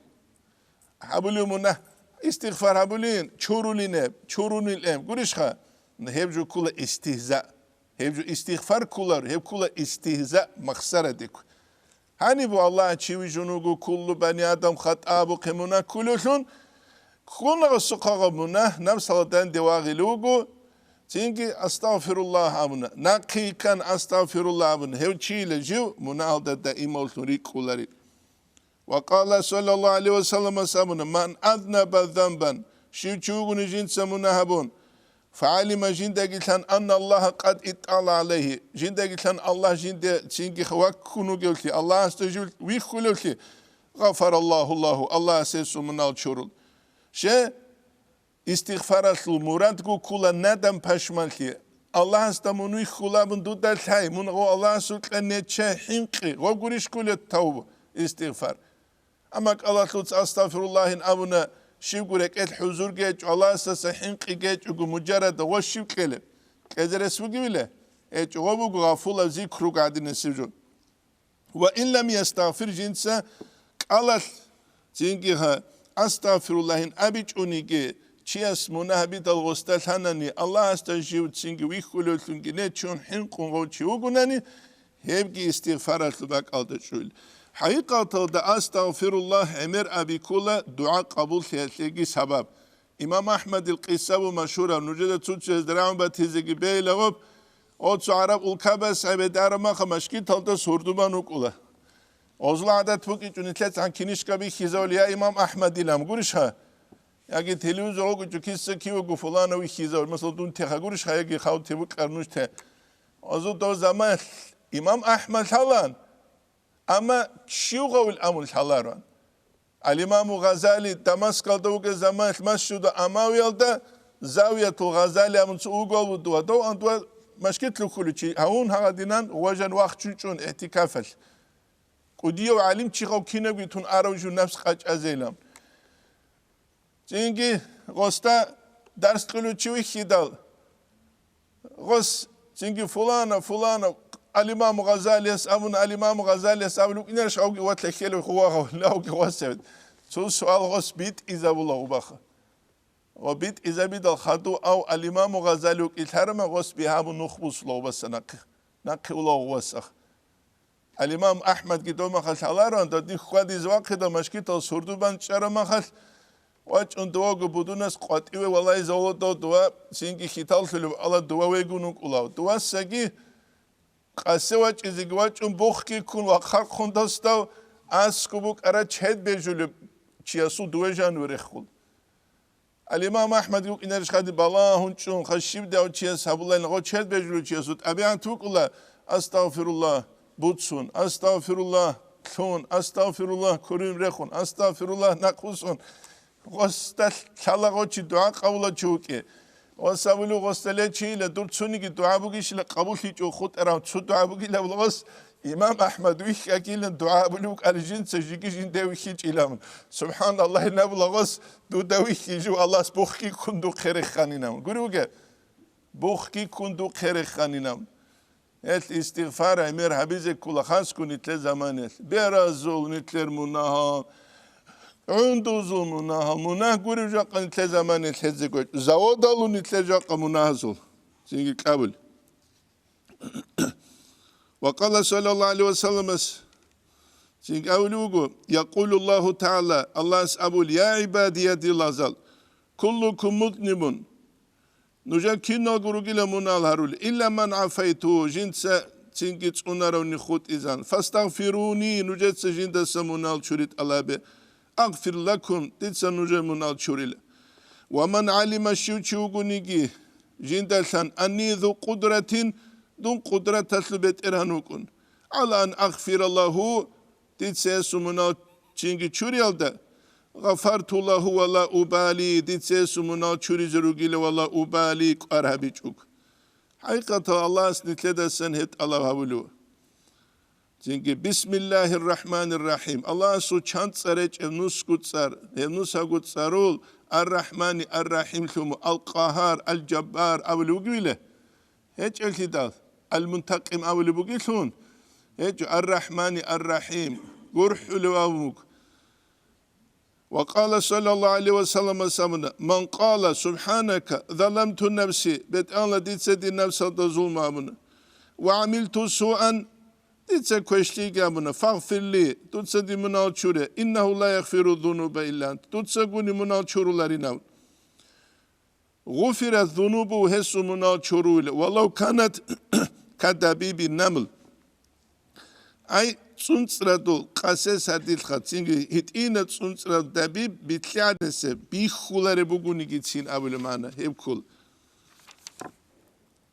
Гьабулев мунагь, истигъфар гьабулин, чурулин гьеб, чурунил гьеб, гурищха? Гьеб жо ккола истигьза. Гьеб жо истигъфар кколар, гьеб ккола истигьза махсарадеккун. Гьаниб Аллагь чи вижун вуго, куллу бани Адам хатӀа абухъе мунагь кколевлъун, ккуна гъосухъа гъаб мунагь, напсала данде вагъилев вуго, цинги астагъфируллагь абуна, нахъе йиккан астагъфируллагь абуна, гьев чийила жив мунагьалда даимавлъун рикӀкӀуларин. Ва къала саллаллагьу гӀалайгьи ва салламас абуна: «Ман азнаба занбан», щив чи вугони жинца мунагь гьабун, «фагӀалима», жиндаги лъан, «анна Аллагьа къад иттала гӀалайгьи», жиндаги лъан Аллагь жинде цинги ваккун вугевлъи, Аллагьасда жив вихьулевлъи, «гъафараллагьу лагьу», Аллагьас гьесул мунагьал чурул. Ще, истигъфаралъул мурадго ккола надам-пашманлъи. Аллагьасда мун вихьула абун дуда лъай, мун гъо Аллагьасукьа неччай хӀинкъи, гъо гурищ кколеб тавба, истигъфар. Амма кӀалалъуц «астагъфируллагьин» абуна, щибго рекӀелъ хӀузурги гьечӀо, Аллагьасдаса хӀинкъиги гьечӀого, мужаррад гъо щиб кьелеб? Кьезе рес бугевила? ГьечӀо, гъо буго гъафулаб зикруго гӀадинасеб жо. «Ва ин лам ястагъфир», жинца кӀалалъ цинги гьа «астагъфируллагьин» абичӀониги, чияс мунагь гьабидал гъосда лъанани, Аллагьасда жив цинги вихьулевлъунги неччун хӀинкъун гъов чи вугунани, гьебги истигъфаралъул бакӀалда чӀул. ХӀакъикъаталда «астагъфируллагь» гӀемер аби ккола дугӀа къабуллъиялъеги сабаб. Имам Ахмадил къиса буго машгьураб, нужеда цо-цояз рагӀун батизеги бегьилагъоб, оцо гӀараб улкабаз гӀебедараб маха машгиталда сордуман вукӀула. Гъозул гӀадат букӀичӀо нилъецаан кинишка бихьизавли, я имам Ахмадилан гурищха? Яги телевизор вукӀичӀо киса кивего фулана вихьизавли, масала, дун теха гурищха, яги хавте букӀар нуж те. Гъозул дов замаялъ имам Ахмад лъалан, амма щив гъавил амул лъалароан. Ал-Имаму Гъазали Дамаскалда вугеб заманалъ Масжиду Амавиялда Завиятул Гъазали абун цо угоал вуго, дов андуа машгитлъухъуличи гьавун гьагъадинан гъважан вахчун чӀун игӀтикафалъ. КӀудияв гӀалимчихъав кинабги тун арав жив напс къачӀазейилан. Цинги гъосда дарс кьулев чи вихьидал, гъос цинги фулана, фулана, Ал-Имаму Гъазалияс абуна, Ал-Имаму Гъазалияс абулев вукӀинарищ, авги ватлахьелев гъувагъав, авги гъосев. Цо суал гъос битӀизабула гъубаха. Ва битӀизабидал хадув ав Ал-Имаму Гъазали вукӀилъарама гъос бигьабун нух бусула гъубаса нахъе, нахъе ула гъувасах. Ал-Имам АхӀмадги дов махалъ гьалароан, дов дихь хьвадизе вахъидал машгитал сурду бан чӀарав махалъ, вачӀун дуваго будунас къватӀиве валагьизавулев дов дува цинги хьиталлъулев ала дува вегун вукӀулав. Дувасаги къасе вачӀизеги вачӀун, бухги ккун ва хъархъун дасдав аскӀоб букӀарав чед бежулев чиясул дуве жаниве рехун. Ал-Имам АхӀмад вукӀинарищ хадуб балагьун чӀун, хасщибдав чияс гьабулайин, гъо чед бежулев чиясул тӀабигӀат вукӀула: «Астагъфируллагь», буцун, «Астагъфируллагь», лъун, «Астагъфируллагь», курин рехун, «Астагъфируллагь», нахъвуссун. Гъосда лъала гъо чи дугӀа къабулав чи вукӀи. Гъос абулев, гъосда лечийила, дур цониги дугӀа бугищила къабуллъичӀого хутӀарав, цо дугӀа бугила абула гъос, Имам АхӀмад вихьи акилан дугӀа абулев вукӀарав жинца жиги жинде вихьичӀилан. СубхӀаналлагь, гьабула гъос, дуда вихьи жив Аллагьас бухги ккун духъе реханинав. Гури вуге, бухги ккун духъе реханинав. Гьел истигъфар гӀемер гьабизе ккола хасго нилъер заманиялъ. Беразул нилъер мунагьал, гӀундузул мунагьал, мунагь гурев жакъа нилъер заманиялъ гьезего. Заводалу нилъер жакъа мунагьазул. Цинги кьабул. Ва къала саллаллагьу гӀалайгьи ва салламас цинги абулев вуго: «Якъулу Аллагьу ТагӀала», Аллагьас абул: «Я гӀибади, я дир лагъзал, куллукум музнибун». Нужер киналго ругила мунагьал гьарулел, илла ман гӀафайту, жинца цинги цӀунаравни хутӀизан. Фастагъфируни, нужеца жиндаса мунагьал чури тӀалабе. Агъфир лакум, дица нужер мунагьал чурила. Ва ман гӀалима, щив чи вугониги жиндалъан, анни зу къудратин, дун къудраталъул бетӀергьан вукӀун. ГӀала ан агъфира лагьу, дица гьесул мунагьал чинги чуриялда, гъафарту лагьу ва ла убали, дица гьесул мунагьал чуризе ругила ва ла убали, кӀвар гьабичӀого. ХӀакъикъаталда Аллагьас нилъедасан гьеб тӀалаб гьабулев. Цинги, бисмиллагьир рахӀманир рахӀим. Аллагьасул чан цӀар гьечӀеб нусго цӀар, гьеб нусаго цӀарул Ар-РахӀмани Ар-РахӀим лъуму, Ал-Къагьар, Ал-Жаббар абулев вугевила? ГьечӀелъидал, Ал-Мунтакъим абулеб бугелъун, гьечӀо, Ар-РахӀмани Ар-РахӀим, гурхӀулев абун вуго. Ва къала саллаллагьу гӀалайгьи ва салламас абуна: «Ман къала: СубхӀанака, заламту нафси, БетӀергьан, дица дир напсалда зулму гьабуна, ва гӀамилту суан, дица квешлъиги гьабуна, фагъфирли, дуца дир мунагьал чуре, иннагьу ла ягъфиру зунуба илла ант, дуцагуни мунагьал чуруларин», абун. Гъуфират зунубу, гьесул мунагьал чуруила, валав канат кадабиби намл. Ай, цӀунцӀрадул къасе садилха, цинги гьитӀина цӀунцӀрад дабиб битлъадесе бихьулареб бугониги цин абулеб магӀна гьеб ккола.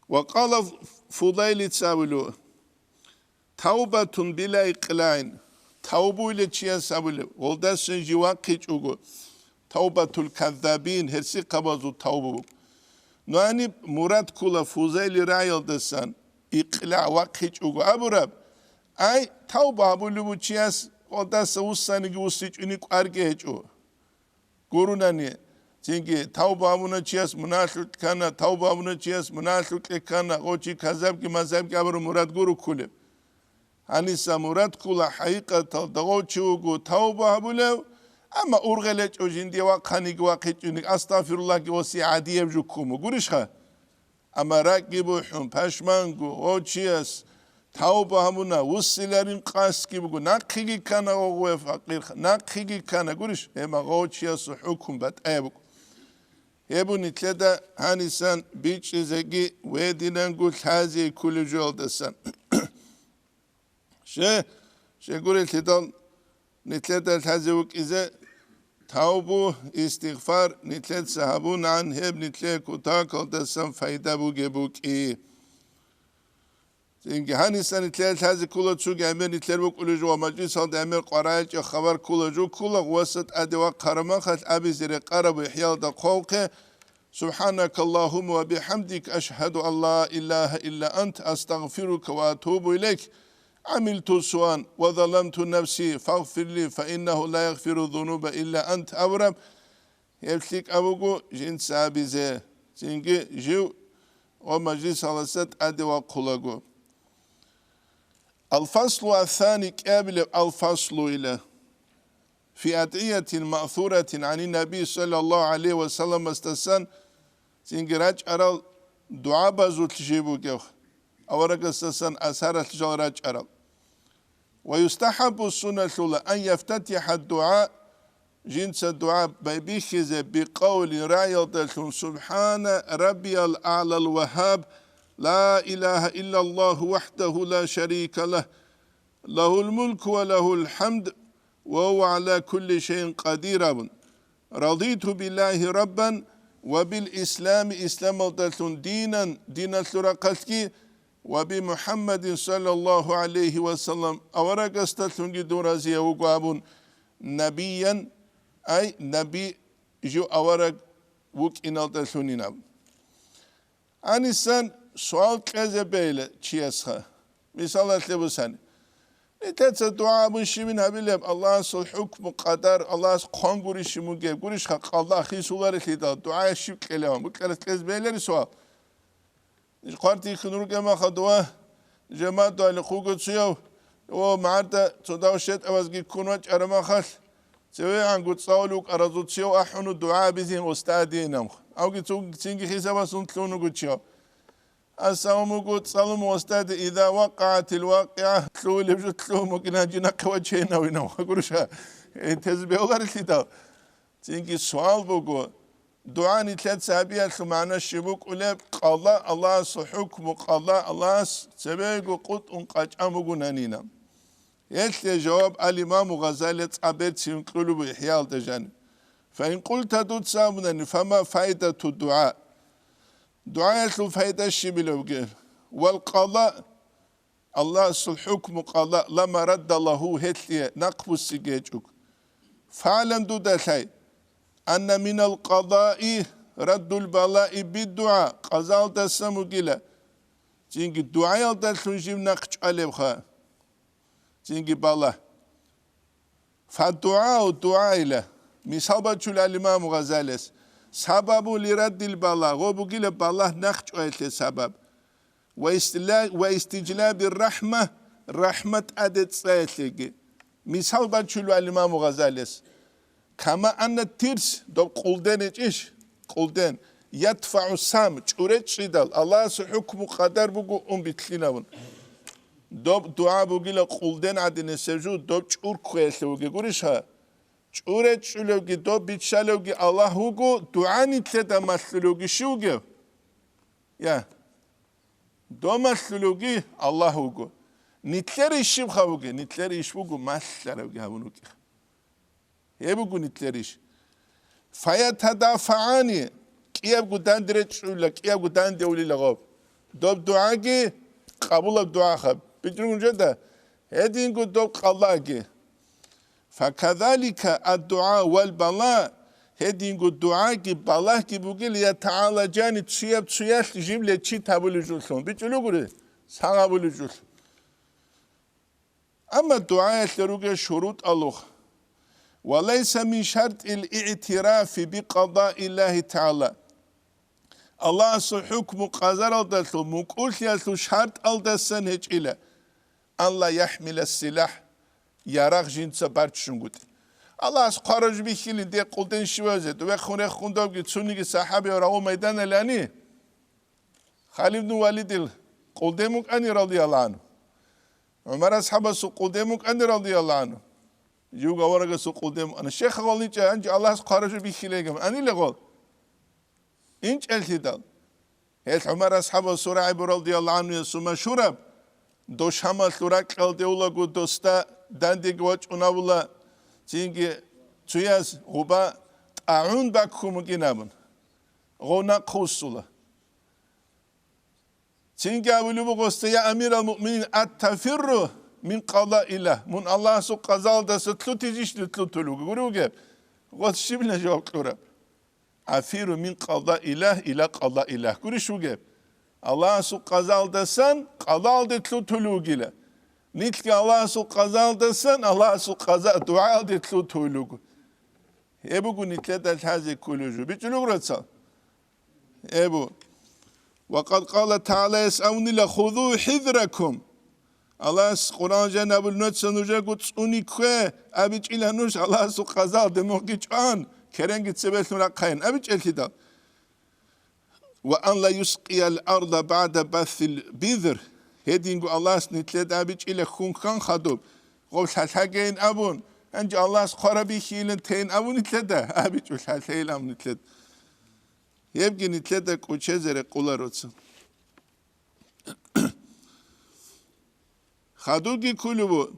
Ва къала Фудайлица абулев: «Тавбатун била икълаин». Тавбуйла чияс абулеб, гъолдасан жив вахъичӀого, тавбатул каззабин, гьерсихъабазул тавба буго. Нуани мурад ккола Фузайли рагӀиялдасан, икъла вахъичӀого абураб, ай, тавба гьабулев вугев чияс гъолдаса вуссаниги вуссичӀони кӀварги гьечӀо. Гурунани, цинги тавба гьабуна чияс мунагьлъукь ккана, тавба гьабуна чияс мунагьлъукье ккана, гъо чи казабги мазабги абураб мурад гуро кколеб. Гьаниса мурад ккола хӀакъикъаталда гъо чи вуго тавба гьабулев, амма ургъел гьечӀо жиндие вахъаниги вахъичӀониги, астагъфируллагьги ва си гӀадияб жуккун бугурищха? Амма ракӀги бухӀун, пашманго, гъов чияс тавба гьабуна, вуссиларин къасдги буго, нахъеги ккана гъов гъове факъир, нахъеги ккана, гурищ, гьеб гъов чиясул хӀукму батӀаяб буго. Гьеб нилъеда гьанисан бичӀчӀизеги гьединанго лъазе кколеб жоялдасан. Ще, щегурелъидал нилъеда лъазе вукӀизе тавбу, истигъфар нилъеца гьабунагӀан, гьеб нилъее кутакалдасан пайда бугеб букӀи. Цинги гьаниса нилъее лъазе ккола цоги гӀемер нилъер букӀулеб жо ва мажлисалда гӀемер къваригӀинчӀеб хабар ккола жо ккола, гъуваса тӀаде вахъараб махалъ абизе рекъараб ИхӀяалда хъвалхъе, سبحانك اللهم وبحمدك، أشهد أن لا إله إلا أنت، أستغفرك وأتوب إليك. عملت سوءا وظلمت نفسي فاغفر لي فإنه لا يغفر الذنوب إلا أنت абураб, гьеб лъикӀаб буго жинца абизе, цинги жив ва мажлисаласа тӀаде вахъулаго. الفصل الثاني, кӀиабилеб алфаслу ила. في أدعية مأثورة عن النبي صلى الله عليه وسلم, асдасан цинги рачӀарал дугӀабазулъ жиб бугев, аварагасдасан асаралъ жал рачӀарал. Ва юстахӀаббу, сунналъула, ан яфтатихӀа дугӀа, жинца дугӀа байбихьизе, бикъавлин, раялдалъун: «Субхана раббиял а'лал вагьаб, ла илагьа иллаллагьу вахӀдагьу ла шарика лагь, лагьул мулку ва лагьул хӀамд, ва гьува гӀала кулли шайин къадир», абун. «Радиту биллагьи раббан ва бил ислами, исламалдалъун динан, диналъул рахъалъги, ва би МухӀаммадин саллаллагьу гӀалайгьи ва саллам аварагасдалъунги дун разияв вуго», абун, набиян, ай, наби жив авараг вукӀиналдалъунин абун. Гьанисан суал кьезе бейла чиясха. Мисалалъе бусани. Нилъеца дугӀа абун щибин гьабилеб? Аллагьасул хӀукму, къадар, Аллагьас хъван гурищ мугеб, гурищха къалда хисуларелъидал, дугӀа щиб кьелеван? Букьарас кьезе бейилари суал? Ниж хъвартихьун ругеб маха дугӀа, жамадуали хъуго цуяв, о, магӀарда цо дав щетӀабазги ккун вачӀара махалъ, цевегӀанго цӀалулев вукӀаразул цуяв ахӀуну дугӀа абизин устадинамх. Авги цун-, цинги хисабасун лъун вуго чияв. Ассаламу гу цӀалуму устади, иза вакъагӀатил вакъигӀа, лъугьулеб жо лъугьун букӀина жинахъе вачейнавинав. Гуруша, э, тезбегьуларелъидал. Цинги суал буго, дугӀа нилъеца гьабиялъул магӀна щиб букӀулеб? Къалла Аллагьасул хӀукму, къалла Аллагьас цебего къутӀун къачӀан бугунанина. Гьелъе жаваб ал-Имаму Гъазалия цӀа берцин кьулеб ИхӀяалда жаниб. Фаин къулта, дуца абунани, фама файдату дугӀа? ДугӀаялъул файда щибилебги? Вал къалла, Аллагьасул хӀукму къалла, ла марадда лагьу, гьелъие нахъбуссиги гьечӀого. ФагӀлам, дуда лъай, анна минал къаллаи раддул балаи биддугӀа, къазалдасан бугила, цинги дугӀаялдалъун жив нахъ чӀвалебха, цинги бала. ФаддугӀау, дугӀайила, мисал бачулел имам Гъазалияс, сабабу лираддил бала, гъо бугила балагь нахъ чӀваялъе сабаб. Ва истила-, ва истиджлабир рахӀма, рахӀмат тӀаде цӀаялъеги. Мисал бачулел имам Гъазалияс. Кама анна тирс, доб къулден гьечӀищ? Къулден. ЯдфагӀу сам, чӀуре чӀидал, Аллагьасул хӀукму къадар буго ун битлъинабун. Доб дугӀа бугила къулден гӀадинесев жо, доб чӀур кквеялъе вугев гурищха? ЧӀуре чӀулевги, доб биччалевги Аллагь вуго, дугӀа нилъеда малъулевги щив вугев? Я. Доб малъулевги Аллагь вуго. Нилъер иш щибха вугев? Нилъер иш буго малъарабги гьабун вукӀиха. Гьеб буго нилъер иш. ФаятадафагӀани, кӀиябго данде речӀчӀула, кӀиябго данде улила гъоб. Доб дугӀаги къабулаб дугӀаха. БичӀчӀун жеда, гьединго доб къаллаги. Факазалика аддугӀа вал бала, гьединго дугӀаги балагьги бугел ятагӀаладжани, цуяб-цуялъ жив лечит гьабулев жолъун. БичӀчӀулев гури, сагъ гьабулев жолъун. Амма дугӀаялъе ругел шурутӀалухъ. Ва лайса мин шартӀил игӀтирафи би къадаиллагьи тагӀала. Аллагьасул хӀукму къазаралдалъул мукӀурлъиялъул шартӀалдасан гьечӀила, алла яхӀмила силахӀ, ярагъ жинца барччунгутӀи. Аллагьас хъвараб жо бихьилин, дие къулден щивазе, довехун рехун довги цониги сахӀабияв рагъул майданалани, Халид ибн Валидил къулден букӀани, радияллагьу гӀангьу. ГӀумар асхӀабасул къулден букӀани, радияллагьу гӀангьу. Живго аварагасул къулден букӀана. Щайха гъолничӀа гьанже Аллагьас хъвараб жо бихьилегам, анила гъол. ИнчӀелъидал. Гьел ГӀумар асхӀабасул рагӀи буго, радияллагьу гӀангьуясул машгьураб, дов Шамалъул ракьалде улаго досда дандеги вачӀун абула, цинги цуяз гъуба тӀагӀун баккун бугин абун. Гъов нахъ вуссула. Цинги абулеб буго гъосда: «Я амирал муъминин, аттафирру мин къадаиллагь, мун Аллагьасул къазалдаса лъутизищ лъутулев?» Гури вугеб? Гъос щибилан жаваб кьураб? «Афирру мин къадаиллагь ила къадаиллагь». Гурищ вугеб? Аллагьасул къазалдасан къадалде лъутулев вугила. Нилъги Аллагьасул къазалдасан Аллагьасул къаза дугӀаялде лъутулев вуго. Гьеб буго нилъеда лъазе кколев жо. БичӀчӀулев гуро цал? Эбу. Ва къад къала тагӀала, яс авнила: «Хузу хӀизракум». Аллагьас Къуръан жаниб абулеб: «Нуца нужего цӀуни ккве», абичӀила нуж Аллагьасул къазалде мухъги чӀван, керенги цебелъун рахъайин абичӀелъидал. «Ва ан ла юскъиял арда багӀда басил бизр». Гьединго Аллагьас нилъеда абичӀила хьун хьан хадуб, Гъов лъалъагейин абун, гьанже Аллагьас хъвараб бихьилин тейин абун нилъеда, абичӀо лъалъейилан нилъеда. Гьебги нилъеда кӀочезе рекъолароца. Хадурги кколеб буго: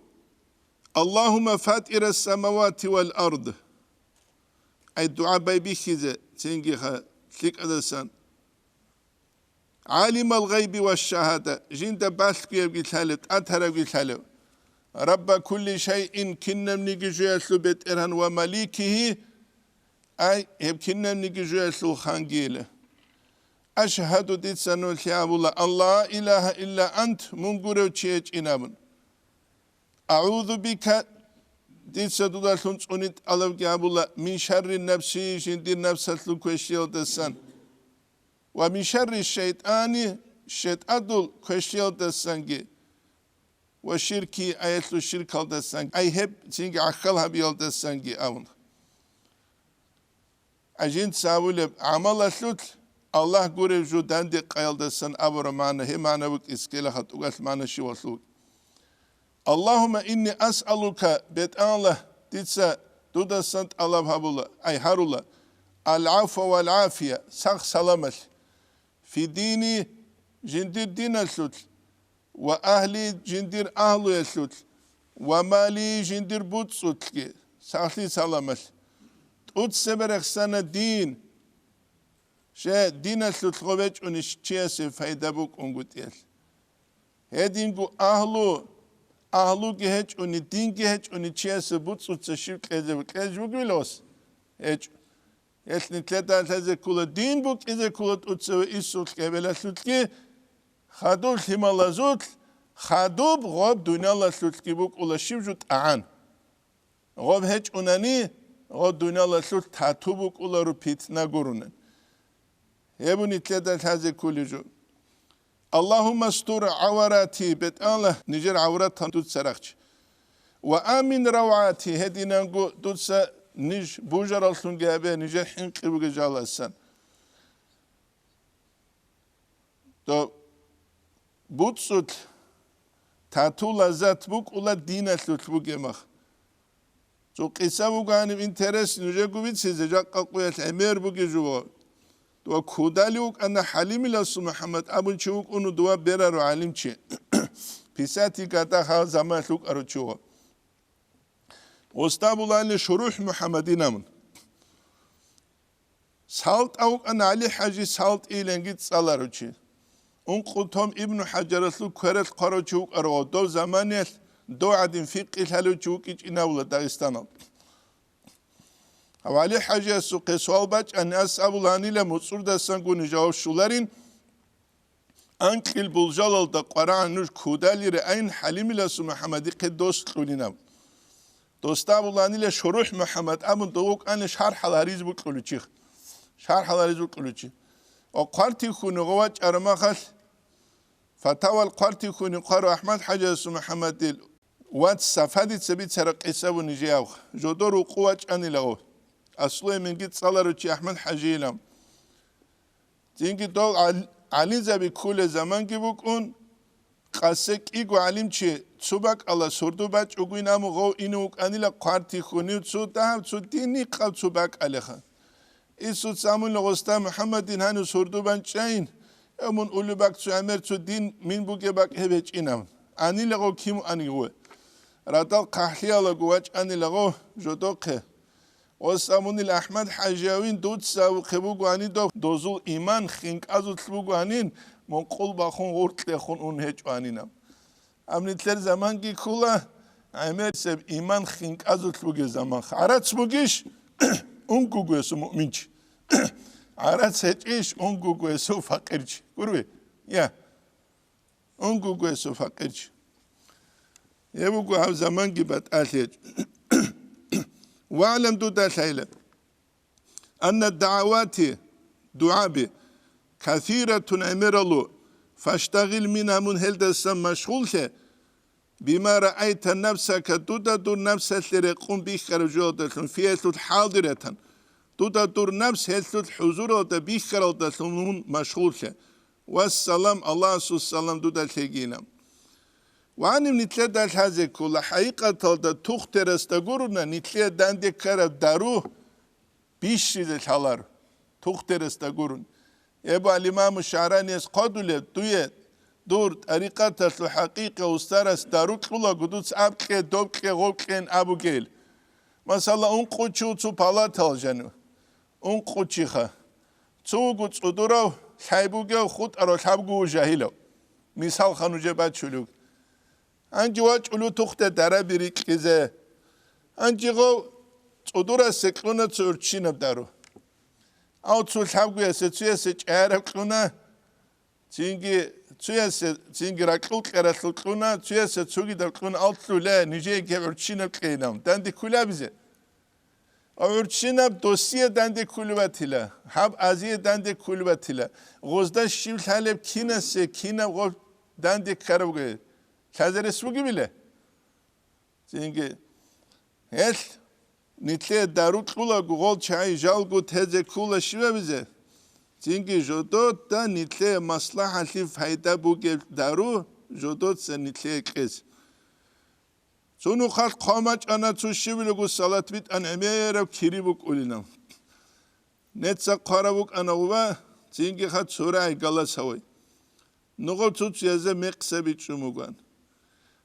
«Аллагьумма фатирас самавати вал ард». Ай дугӀа байбихьизе цинги ха лъикӀадасан. «Гьалимал гъайби ва шагьада», жинда балъгоябги лъалеб, тӀатарабги лъалеб. «Рабба кулли шайин», кинабниги жоялъул БетӀергьан, «ва маликигьи», ай, гьеб кинабниги жоялъул хангийила. «Ашгьаду», дица нугӀлъи абула, «Алла илагьа илла ант», мун гурев чи гьечӀин абун. «АгӀузу бика», дица дудалъун цӀуни тӀалабги абула, «мин шарри нафси», жиндир напсалъул квешлъиялдасан, «ва мин шарри шайтӀани», шайтӀадул квешлъиялдасанги, «ва ширки», аялъул ширкалдасанги, ай гьеб цинги гӀахьал гьабиялдасанги абун. Жинца абулеб гӀамалалъулъ Аллагь гурев жо данде къаялдасан абураб магӀна, гьеб магӀна букӀин, ккела хатӀугалъ магӀна щивалъул. «Аллагьумма инни асъалука», БетӀаллагь, дица дудасан тӀалаб гьабула, ай гьарула, «ал-гӀафва вал-гӀафия», сах-саламалъ, «фи дини», жиндир диналъулъ, «ва агьли», жиндир агьлуялъулъ, «ва мали», жиндир буцӀцӀулъги, сахлъи-саламалъ. ТӀуцебе рехсана дин. Щай, диналъулъ гъов гьечӀони чиясе пайда букӀунгутӀиялъ. Гьединго агьлу, агьлуги гьечӀони, динги гьечӀони чиясе буцӀцӀуца щив кьезе, кьезе вугевилос? ГьечӀо. Гьелъ нилъеда лъазе ккола дин букӀизе ккола тӀуцеве инсулъ гьебелалъулъги, хадуб лъималазулъ, хадуб гъоб дуниялалъулъги букӀула щив жо тӀагӀан. Гъоб гьечӀунани, гъоб дуниялалъулъ тату букӀуларо, питна гуронан. Гьеб нилъеда лъазе кколеб жо. «Аллагьумма астур гӀаврати», БетӀаллагь, нижер гӀавратан дуца рахче. «Ва амин равгӀати», гьединанго дуца ниж бужараллъунги гьабе, нижер хӀинкъи бугеб жаласан. Доб буцӀцӀулъ тату лаззат букӀула диналъулъ бугеб мах. Цо къиса буго гьаниб интерес нужего бицизе, жакъа къуялъ гӀемер бугеб жо. Дова кодалев вукӀана ХӀалимиласул МухӀаммад абун чи вукӀун, дова бераро гӀалимчи. Писатель гьадахъ гьал заманалъ вукӀарав чи вуго. Гъосда абулаанила ШурухӀ МухӀаммадин абун. СалтӀа вукӀана ГӀали-хӀажи, СалтӀийиланги цӀаларав чи. Ункъо том Ибну ХӀажаралъул квералъ хъварав чи вукӀарав, дов заманаялъ дов гӀадин фикъи лъалев чи вукӀинчӀин абула Дагъистаналда. Гьав ГӀали-хӀажиясухъе суал бачӀани, ас абулаанила, муцӀурдасанго ниж жаваб щоларин, анкьил болжалалда къварагӀан нуж кодалире айн ХӀалимиласул МухӀаммадихъе дос кьулин абун. Досда абулаанила ШурухӀ МухӀаммад абун, дов вукӀана шархӀал гьаризе бокьулев чи. ШархӀал гьаризе бокьулев чи. Ва хъвартихьуни гъов вачӀараб махалъ, фатавал хъвартихьуни хъварав АхӀмад-хӀажиясул МухӀаммадил вац Сафадица бицараб къиса буго нижеяб. Жодор вукъу вачӀанила гъов. Аслу эменги цӀаларав чи АхӀмад-хӀажийилан. Цинги дов гӀал-, гӀалимзаби кколел заманги букӀун, къасе кӀиго гӀалимчи цо бакӀалда сордо бачӀого ин абун гъов ине вукӀанила хъвартихьунив цо дагьаб, цо дин гьикъав цо бакӀалеха. Исуца амула гъосда: «МухӀаммадин, гьанив сордо бан чӀайин, гьев мун улеб бакӀ цо гӀемер цо дин мин бугеб бакӀ гьеб гьечӀин», – абун. Анила гъов кин вугониги гъов. Радал хъахӀлъиялдаго вачӀанила гъов жодохъе. Гъос абунила: «АхӀмад-хӀажиявин, дуца абухъе бугоанин дов, дозул иман хинкӀазулъ бугоанин, мун къулбахун гъоркьехун ун гьечӀоанин», – абун. Амма нилъер заманги ккола, гӀемерисеб иман хинкӀазулъ бугеб заман. ГӀарац бугищ? Унго гьесул муъминчи. ГӀарац гьечӀищ? Унго гьесул факъирчи. Гурбе? Я. Унго гьесул факъирчи. Гьеб буго гьаб заманги батӀалъи гьечӀо. ВагӀлам, дуда лъайла, анна дагӀавати, дугӀаби, касиратун, гӀемералу, фаштагъил мингьа, мун гьелдасан машгъуллъе, бима раайта нафсака, дуда дур напсалъе рекъун бихьараб жоялдалъун, фигьалъул хӀалдиратан, дуда дур напс гьелъул хӀузуралда бихьаралдалъун мун машгъуллъе. Вассалам, Аллагьасул салам дуда лъегийилан. Ванив нилъеда лъазе ккола, хӀакъикъаталда тухтерасда гуруна нилъее данде ккараб дару бищизе лъалар, тухтерасда гурун. Эбу алимаму ШагӀраниялъ хъодулеб дуе дур тӀарикъаталъул хӀакъикъа устарас дару кьулаго дуца аб кье, доб кье, гъоб кьен абугел. Масала, ункъучив цо палатал жанив, ункъучиха. Цо вуго цӀудурав, лъай бугев, хутӀарав лъабго вуго жагьилав. Мисалха нужее бачулев. Гьанже вачӀулев тухде дараби рикьизе. Гьанже гъов цӀудурасе кьуна цо гӀурччинаб дару. Ав цо лъабгоясе цоясе чӀаяраб кьуна, цинги цоясе, цинги ракьул кьералъул кьуна, цоясе цогидаб кьуна, алъуле, нижееги гӀурччинаб кьейилан, данде ккулеб абизе. ГӀурччинаб досие данде ккулеб батила, гьаб азие данде ккулеб батила, гъозда щив лъалеб кинасе кинаб гъоб данде ккарабго лъазарес бугебила? Цинги гьелъ нилъее дару кьулаго гъол чагӀи жалго тезе ккула щибабизе, цинги жодода нилъее маслахӀалъи пайда бугеб дару жодоца нилъее кьез. Цо нухалъ хъван бачӀана, цо щивилаго салат битӀан гӀемераб кири букӀулина. Неца хъвараб букӀана гъуба, цинги ха цурай галас гьавай. Нугъаб цуцуязда мекъса бичӀчӀун буган.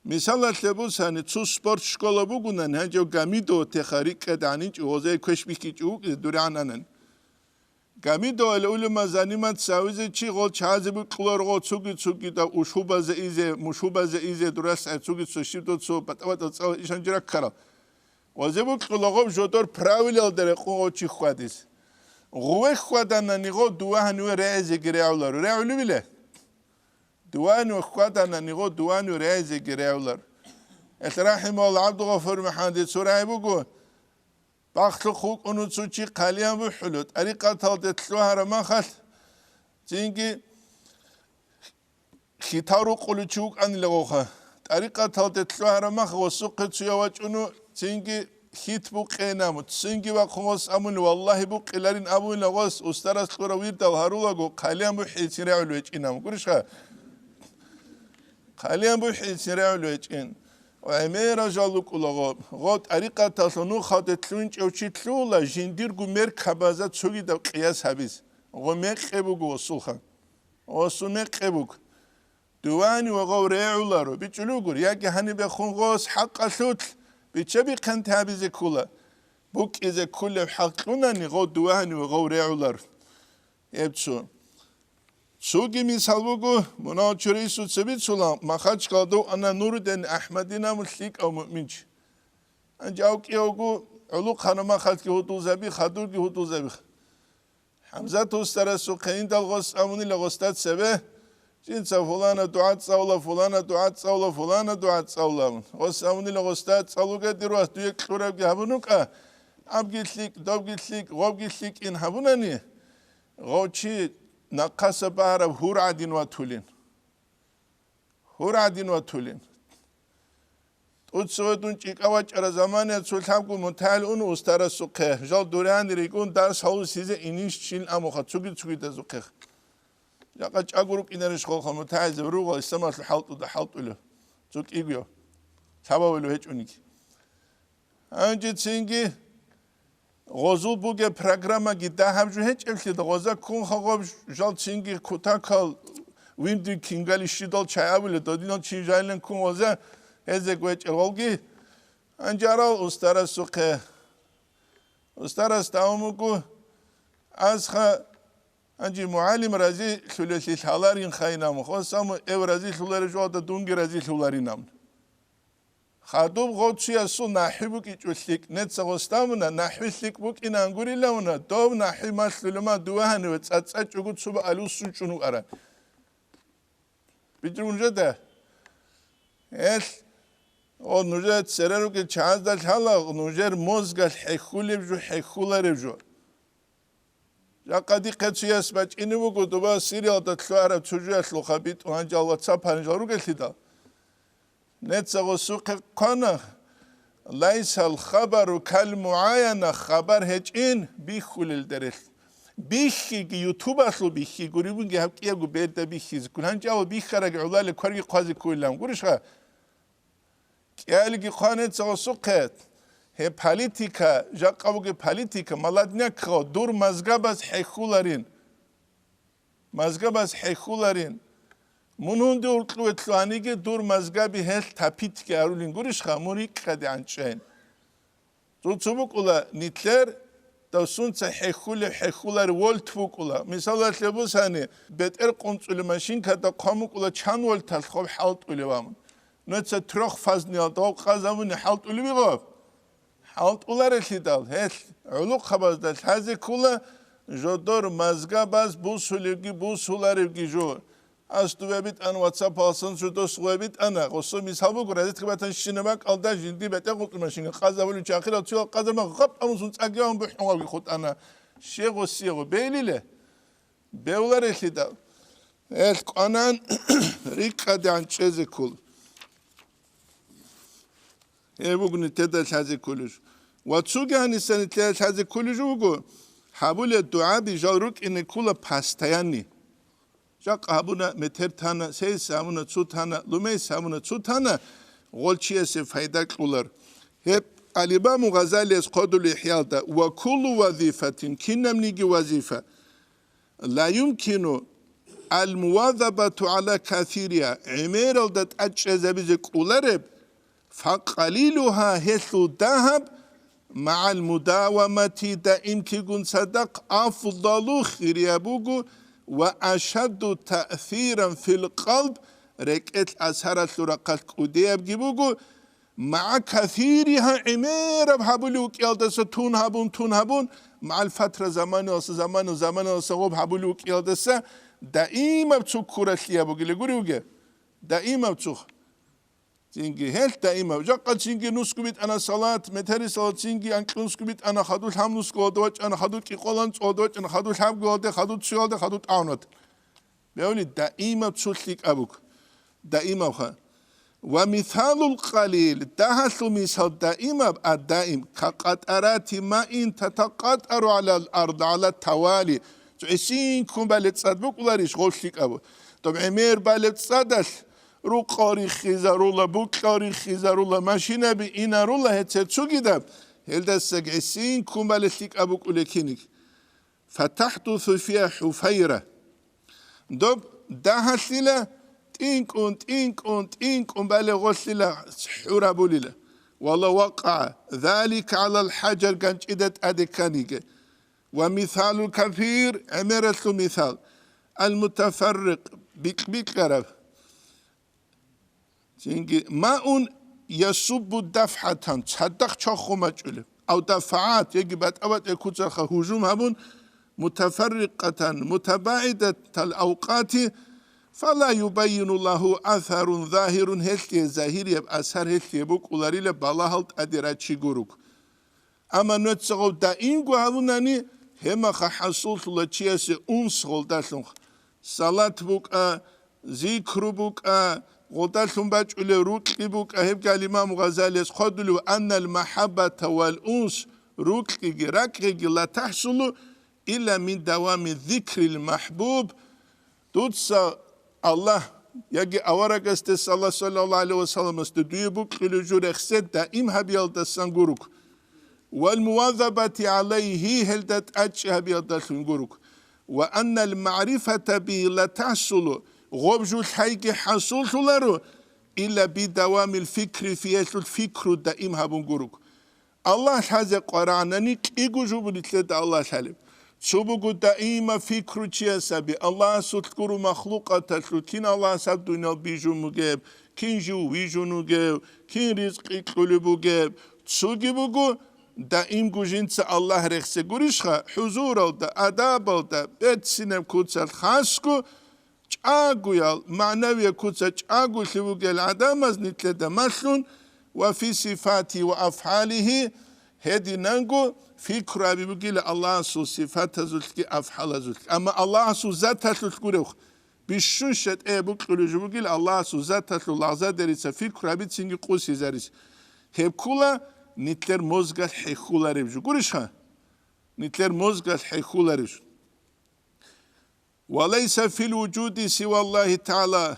Мисалалъе бусани, цо спорт школа бугунан, гьанжев Гамидо теха рикӀкӀад гӀанинчӀо, гъозай квеш бихьичӀо вукӀизе дуригӀананан. Гамидо гьале улема заниматься гьавизе чи гъол чагӀазе букьуларо гъо цуги-цугидав ушубазе изе, мушубазе изе, дурасай цуги цо щибдо цо батӀа-батӀа цӀала ишан жираккарал. Гъозе букьула гъоб жодор правилалда рекъон гъо чи хьвадиз. Гъуве хьваданани гъо дувагьаниве регӀизеги регӀуларо. РегӀулевиле? Дувагьаниве хьваданани гъо дувагьаниве регӀизеги регӀуларо. Гьелъ рахӀимагьуллагь ГӀабдулгъафур МухӀаммадица цо рагӀи буго, бахлъухъ вукӀун цо чи хъалиян бухӀула, тӀарикъаталде лъугьараб махалъ, цинги хьитал рукъулев чи вукӀанила гъоха. ТӀарикъаталде лъугьараб мах гъосухъе цуяв вачӀуну, цинги хьит букъейин абун, цинги вахъун гъос абуни, валлагьи, букъиларин абунила гъос, устарас кьурав вирдал гьарулаго, хъалиян бухӀейцин регӀул вечӀин абун. Гурищха? Хъалиян бухӀейцин регӀул вечӀин. ГӀемерал жал рукӀула гъо. Гъо тӀарикъаталъул нухалде лъугьинчӀев чи лъугьула жиндирго меркабазда цогидаб къияс гьабиз. Гъо мекъи буго гъосулха. Гъосул мекъи буго. Дувани ва гъов регӀуларо, бичӀчӀулев гур, яги гьанибехун гъос хӀакъалъулъ бичча-бихъинти гьабизе ккола. БукӀизе кколеб хӀакъ кьунани гъов дувани ва гъов регӀулар. Гьеб цо. Цоги мисал буго, мунагьал чурайисуца бицула, Махачкалда вукӀана Нурудин АхӀмадин абун лъикӀав муъминчи. Гьанже авкӀиявго гӀолохъанаб махалъги гьудулзаби, хадурги гьудулзаби. ХӀамзат устарасухъе индал гъос абунила гъосда цебе, жинца фулана дугӀа цӀалула, фулана дугӀа цӀалула, фулана дугӀа цӀалула абун. Гъос абунила гъосда, цӀалуге, дир вас, дуе кьурабги гьабун вукӀа, абги лъикӀ, добги лъикӀ, гъобги лъикӀин гьабунани, гъов чи нахъаса багьараб гьур гӀадин ватулин. Гьур гӀадин ватулин. ТӀуццаве дун чӀикӀа вачӀара заманиялъ цо лъабго мутагӀил ун устарасухъе, жал дуряни ригун дарс гьавусизе инищ чил амуха цуги-цугидазухъе. Жакъа чӀаго рукӀинарищ гъолха мутагӀилзаб ругъал исламалъул хӀалтӀуда хӀалтӀулев, цо кӀигояв, лъабавилев гьечӀониги. Гьанже цинги гъозул бугеб программаги дагьаб жо гьечӀеблъида, гъоза ккун хагъаб жал цинги кутакал винди кингали щидал чай абулеб, додинал чи жайлан ккун гъоза гьезего гьечӀел гъолги. Гьанже арал устарасухъе. Устарас тавун буго, азха гьанже мугӀалим разилъулелъи лъаларин хайинамун, хосаму эв разилъуларев жугьалда дунги разилъуларинамун. Хадуб гъов чиясул нахӀи букӀичӀо лъикӀ, неца гъостамуна, нахӀи лъикӀ букӀинан гурилавуна, дов нахӀи малъулема дувагьаниве цӀацӀа чӀугу цуба алуссун чӀун вукӀаран. Бидру нужеда? Гьелъ, о, нужер цере ругел чагӀазда лъала, нужер мозгал хӀехьулеб жо, хӀехьулареб жо. Жакъа дихъе цуяс бачӀине буго, дуба Сириялда лъугьараб цо жоялъулха битӀун гьанжал ватсап гьанжал ругелъидал. Неца гъосухъе хъвана, лайсал хабару кал мугӀаяна, хабар гьечӀин бихьулел дерелъ. Бихьиги, ютубалъул бихьи, гурибунги гьаб кӀиябго берда бихьизе ккун. Гьанжал бихьараги гӀолалел кварги хъвазе кколилан гурищха? Ялги хъванеца гъосухъе, гьеб политика, жакъа бугеб политика, молоднякго, дур мозгабаз хӀехьуларин. Мозгабаз хӀехьуларин. Мун гьунде уркьуе лъугьаниги, дур мозгаби гьелъ тапитги арулин гурищха, мун рикӀкӀадегӀан чӀен. Цо-цо букӀула нилъер, дов сунца хӀехьулеб, хӀехьулареб вольт букӀула. Мисалалъе бусани, бетӀер къунцӀулеб машинкада хъван букӀула чан вольталъ хоб хӀалтӀулев абун. Нуца трёхфазниялда гъоб къазабуни хӀалтӀулеб гъоб? ХӀалтӀуларелъидал, гьелъ гӀулухъабазда лъазе ккула жодор мозгабаз бусулевги бусуларевги жо. Ас дубе битӀана, WhatsApp-алсан цо дос гъуя битӀана, гъосо мисал буго, розетка батан щина бакӀалда жинди бетӀер къунцӀулеб машинка къазабулев чи ахирал цоял къазарма гъап амусун цӀагиван бухӀун вавги хутӀана. Щегъо-сигъо бейлиле? Бевларелъидал. Гьелъ кӀванан рикӀкӀадегӀан чӀезе ккол. Гьеб буго нилъеда лъазе кколеб жо. Ва цоги гьаниса нилъеда лъазе кколеб жо буго, гьабулеб дугӀаби жал рукӀине ккола постоянный. Жакъа гьабуна, метер тана, сейс гьабуна, цо тана, лумейс гьабуна, цо тана, гъол чиясе пайда кьолар. Гьеб Ал-Имаму Гъазалияс хъодулев ИхӀялда: «Ва куллу вазифатин», кинабниги вазифа, «ла юмкину ал-мувазабату гӀала касириха», гӀемералда тӀадчӀезабизе кӀолареб, «факъалилуха», гьелъул дагьаб, «магӀал мудавамати», даимлъигун цадахъ, «афдалу», хирияб буго, «ва ашадду таъсиран фил къалб», рекӀелъ асаралъул рахъалъ кӀудиябги буго, «магӀа касириха», гӀемераб гьабулев вукӀиялдаса тун гьабун, тун гьабун, «магӀал фатра», заманалъа, замана, заманалъа гъоб гьабулев вукӀиялдаса даимаб цо ккуралъияб бугила гури вуге. Даимаб цо. Цинги гьелъ даимаб. Жакъа цинги нусго битӀана салат, метери салат цинги анкьнусго битӀана, хадуб лъабнусгоялда вачӀана, хадуб кӀикъоялда анцӀоялда вачӀана, хадуб лъабгоялде, хадуб цоялде, хадуб тӀагӀунат. Бегьули даимаб цо лъикӀаб буго. Даимабха. «Ва мисалул къалил», дагьалъул мисал даимаб, ад-даим, «ка къатарати маин татакъатару гӀалал ард гӀала тавали». ГӀисин ккун балеб цӀад букӀуларищ гъов лъикӀаб? Доб гӀемер балеб цӀадалъ рукъал риххизарула, букьал риххизарула, машинаби инарула гьецер цогидаб, гьелдаса гӀисин ккун балеб лъикӀаб букӀулеб киниг. «ФатахӀдусу фиха хуфайра». Доб дагьалъила тӀинкӀун, тӀинкӀун, тӀинкӀун балеб гъолъила хӀурабулила. «Ва лав вакъагӀа залика гӀалал хӀажар», ганчӀида тӀаде кканиги. «Ва мисалул касир», гӀемералъул мисал, «ал-мутафаррикъ», бикь-бикьараб. Цинги, «маун ясуббу дафгӀатан», цадахъ чохго мачӀулеб, «ав дафгӀат», яги батӀа-батӀа куцалха гьужум гьабун, «мутафаррикъатан мутабагӀидатал авкъати, фала юбайину лагьу асарун загьирун», гьелъие загьирияб асар гьелъие букӀуларила балагьал тӀаде рачи гуруг. Амма нуца гъов даимго гьабунани, гьемаха хӀасуллъула чиясе унс гъолдалъун. Салат букӀа, зикру букӀа, гъолдалъун бачӀулев рукьи букӀа, гьеб галимаму Гъазалияс хъодулев: «Аннал махӀаббата вал унс», рукьиги ракьиги «ла тахӀсулу илла мин давами зикрил махӀбуб». Дуца Аллагь яги аварагасде салла-, саллаллагьу гӀалайгьи ва салламасде дуе букьулев жо рехсед даим гьабиялдасан гуруг. «Вал мувазабати гӀалайгьи», гьелда тӀадчӀи гьабиялдалъун гуруг. «Ва аннал магӀрифата бигьи ла тахӀсулу», гъоб жо лъайги хӀасуллъуларо, «илла бидавамил фикри фигьи», гьелъул фикру даим гьабун гуруг. Аллагь лъазе къварагӀанани кӀиго жо буго нилъеда Аллагь лъалеб. Цо буго даима фикру чиясаби, Аллагьасулъ гуро махлукъаталъул, кин Аллагьас гьаб дуниял бижун бугеб, кин жив вижун вугев, кин ризкъи кьулеб бугеб. Цоги буго, даимго жинца Аллагь рехсе гурищха, хӀузуралда, адабалда, берцинаб куцалъ хасго, чӀагоял, магӀнавияб куца чӀаголъи бугел гӀадамаз нилъеда малъун, «ва фи сифатигьи ва афгӀалигьи», гьединанго фикру гьаби бугила Аллагьасул сифатазулъги афгӀалазулъги. Амма Аллагьасул заталъулъ гурев, бищун шатӀе букьулев жо бугила Аллагьасул заталъул лагъзадерица фикру гьабицинги къусизарис. Гьеб ккула нилъер мозгалъ хӀехьулареб жо. Гурищха? Нилъер мозгалъ хӀехьулареб жо. «Ва лайса фил вужуди сиваллагьи тагӀала»,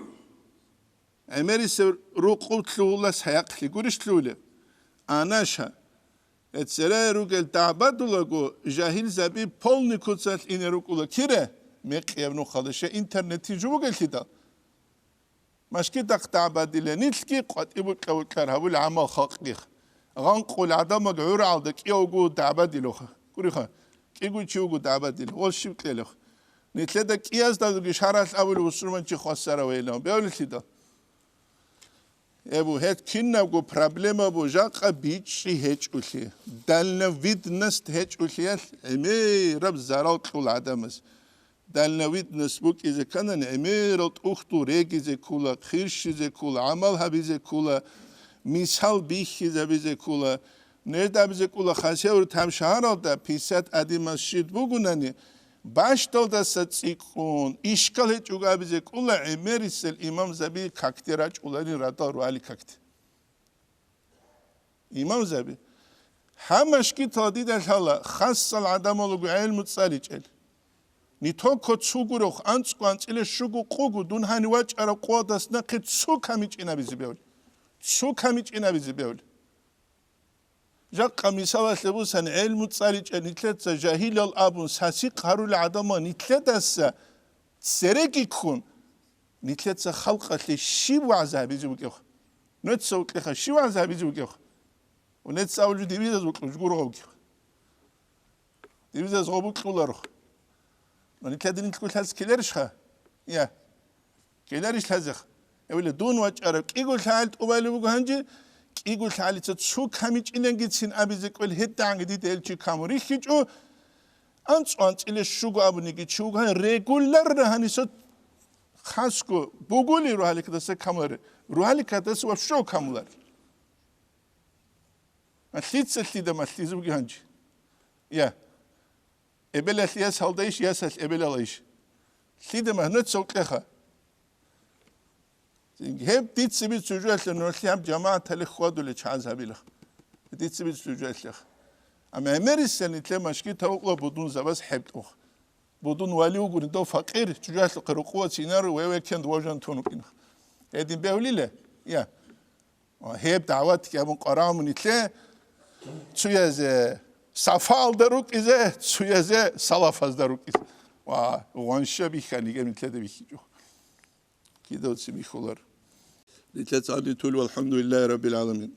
ГӀемерисев рукъуб лъугьула, сайахълъи гурищ лъугьулеб? Анаша. Гье, церае ругел дагӀбадулаго, жагьилзаби полный куцалъ ине рукӀула кире, мекъияб нухалда щай интернет жо бугеллъидал. Машкидахъ дагӀбадила нилъги, къватӀиб букьа-букьар гьабула гӀамал халкъги. Гъанкъул гӀадамаг гӀуралда кӀиявго дагӀбадилаха. Гуриха, кӀиго чи вуго дагӀбадил, вал щиб кьелев. Нилъеда кӀияздаги шаргӀалъ абулев бусурманчи хвасарав гьелав. Бевллъидал. Эбу, гьед кинабго проблема бу, жакъа бичӀчӀи гьечӀулъи, дальновидность гьечӀулъиялъ гӀемераб зарал кьула гӀадамаз. Дальновидность букӀизе кканани, гӀемерал тӀухьдул регизе ккула, хирщизе ккула, гӀамал гьабизе ккула, мисал бихьизабизе ккула. Нижеда абизе ккула, хасевр там шагьаралда пятьдесят один масжид бугунани, бащдалдаса цӀикӀкӀун, ишкал гьечӀого абизе ккула гӀемерисел имамзаби какде рачӀуларин радал ругьали какде. Имамзаби, гьаб машгитал дида лъала хасал гӀадамал руго гӀелму цӀаличӀел. Нитоко цугурехъ анцӀго анцӀила щуго къуго дун гьанив вачӀараб къоялдас нахъе цу камичӀинабизе бевли. Цу камичӀинабизе бевли. Жакъа мисалалъе бусан, гӀелму цӀаличӀел нилъеца жагьилал абун сасихъ гьарулел гӀадамал нилъедаса цереги ккун, нилъеца халкъалъе щиб вагӀза гьабизе букӀев? Нуца вукьеха, щиб вагӀза гьабизе букӀев? Ва нуца абулеб дивизаз вукьуж гургъавги. Дивизаз гъо букьуларо. Ва нилъеда нилъго лъаз ккеларищха? Я. Ккеларищ лъазех? Эвеле, дун вачӀараб кӀиго лъагӀел тӀубалеб буго гьанже, кӀиго лъагӀелица цу камичӀилангицин абизе кӀвел гьедигӀанги дида гьел чи камун рихьичӀо, анцӀго анцӀила щуго абуниги чи вуго гьан регулярно гьаниса хасго бугули ругьаликадаса камулари, ругьаликадаса вообще камулари. Лъица лъида малъизе буги гьанже? Я. Эбелалъ яс гьалдайищ, ясалъ эбелалайищ? Лъида магьнуца вукьеха? Гьеб дица бицун жоялъе нугьлъи гьаб жамагӀаталихъ хьвадулел чагӀаз гьабилах. Дица бицун жоялъех. Амма гӀемерисел нилъер машгитал вукьула будун забаз хӀебтӀух. Будун вали вугуни дов факъир, чӀужуялъухъе рукъувацинар вевеккен вожан тун вукӀинах. Гьедин бегьулила? Я. Ва гьеб дагӀватги абун къварагӀун нилъе, цуязе сафалда рукӀизе, цуязе салафазда рукӀизе. Ва гъванша бихьаниги нилъеда бихьичӀо. Кидавци бихьулар. Нилъеца гьаниб тул, валхӀамдулиллагьи раббил гӀаламин.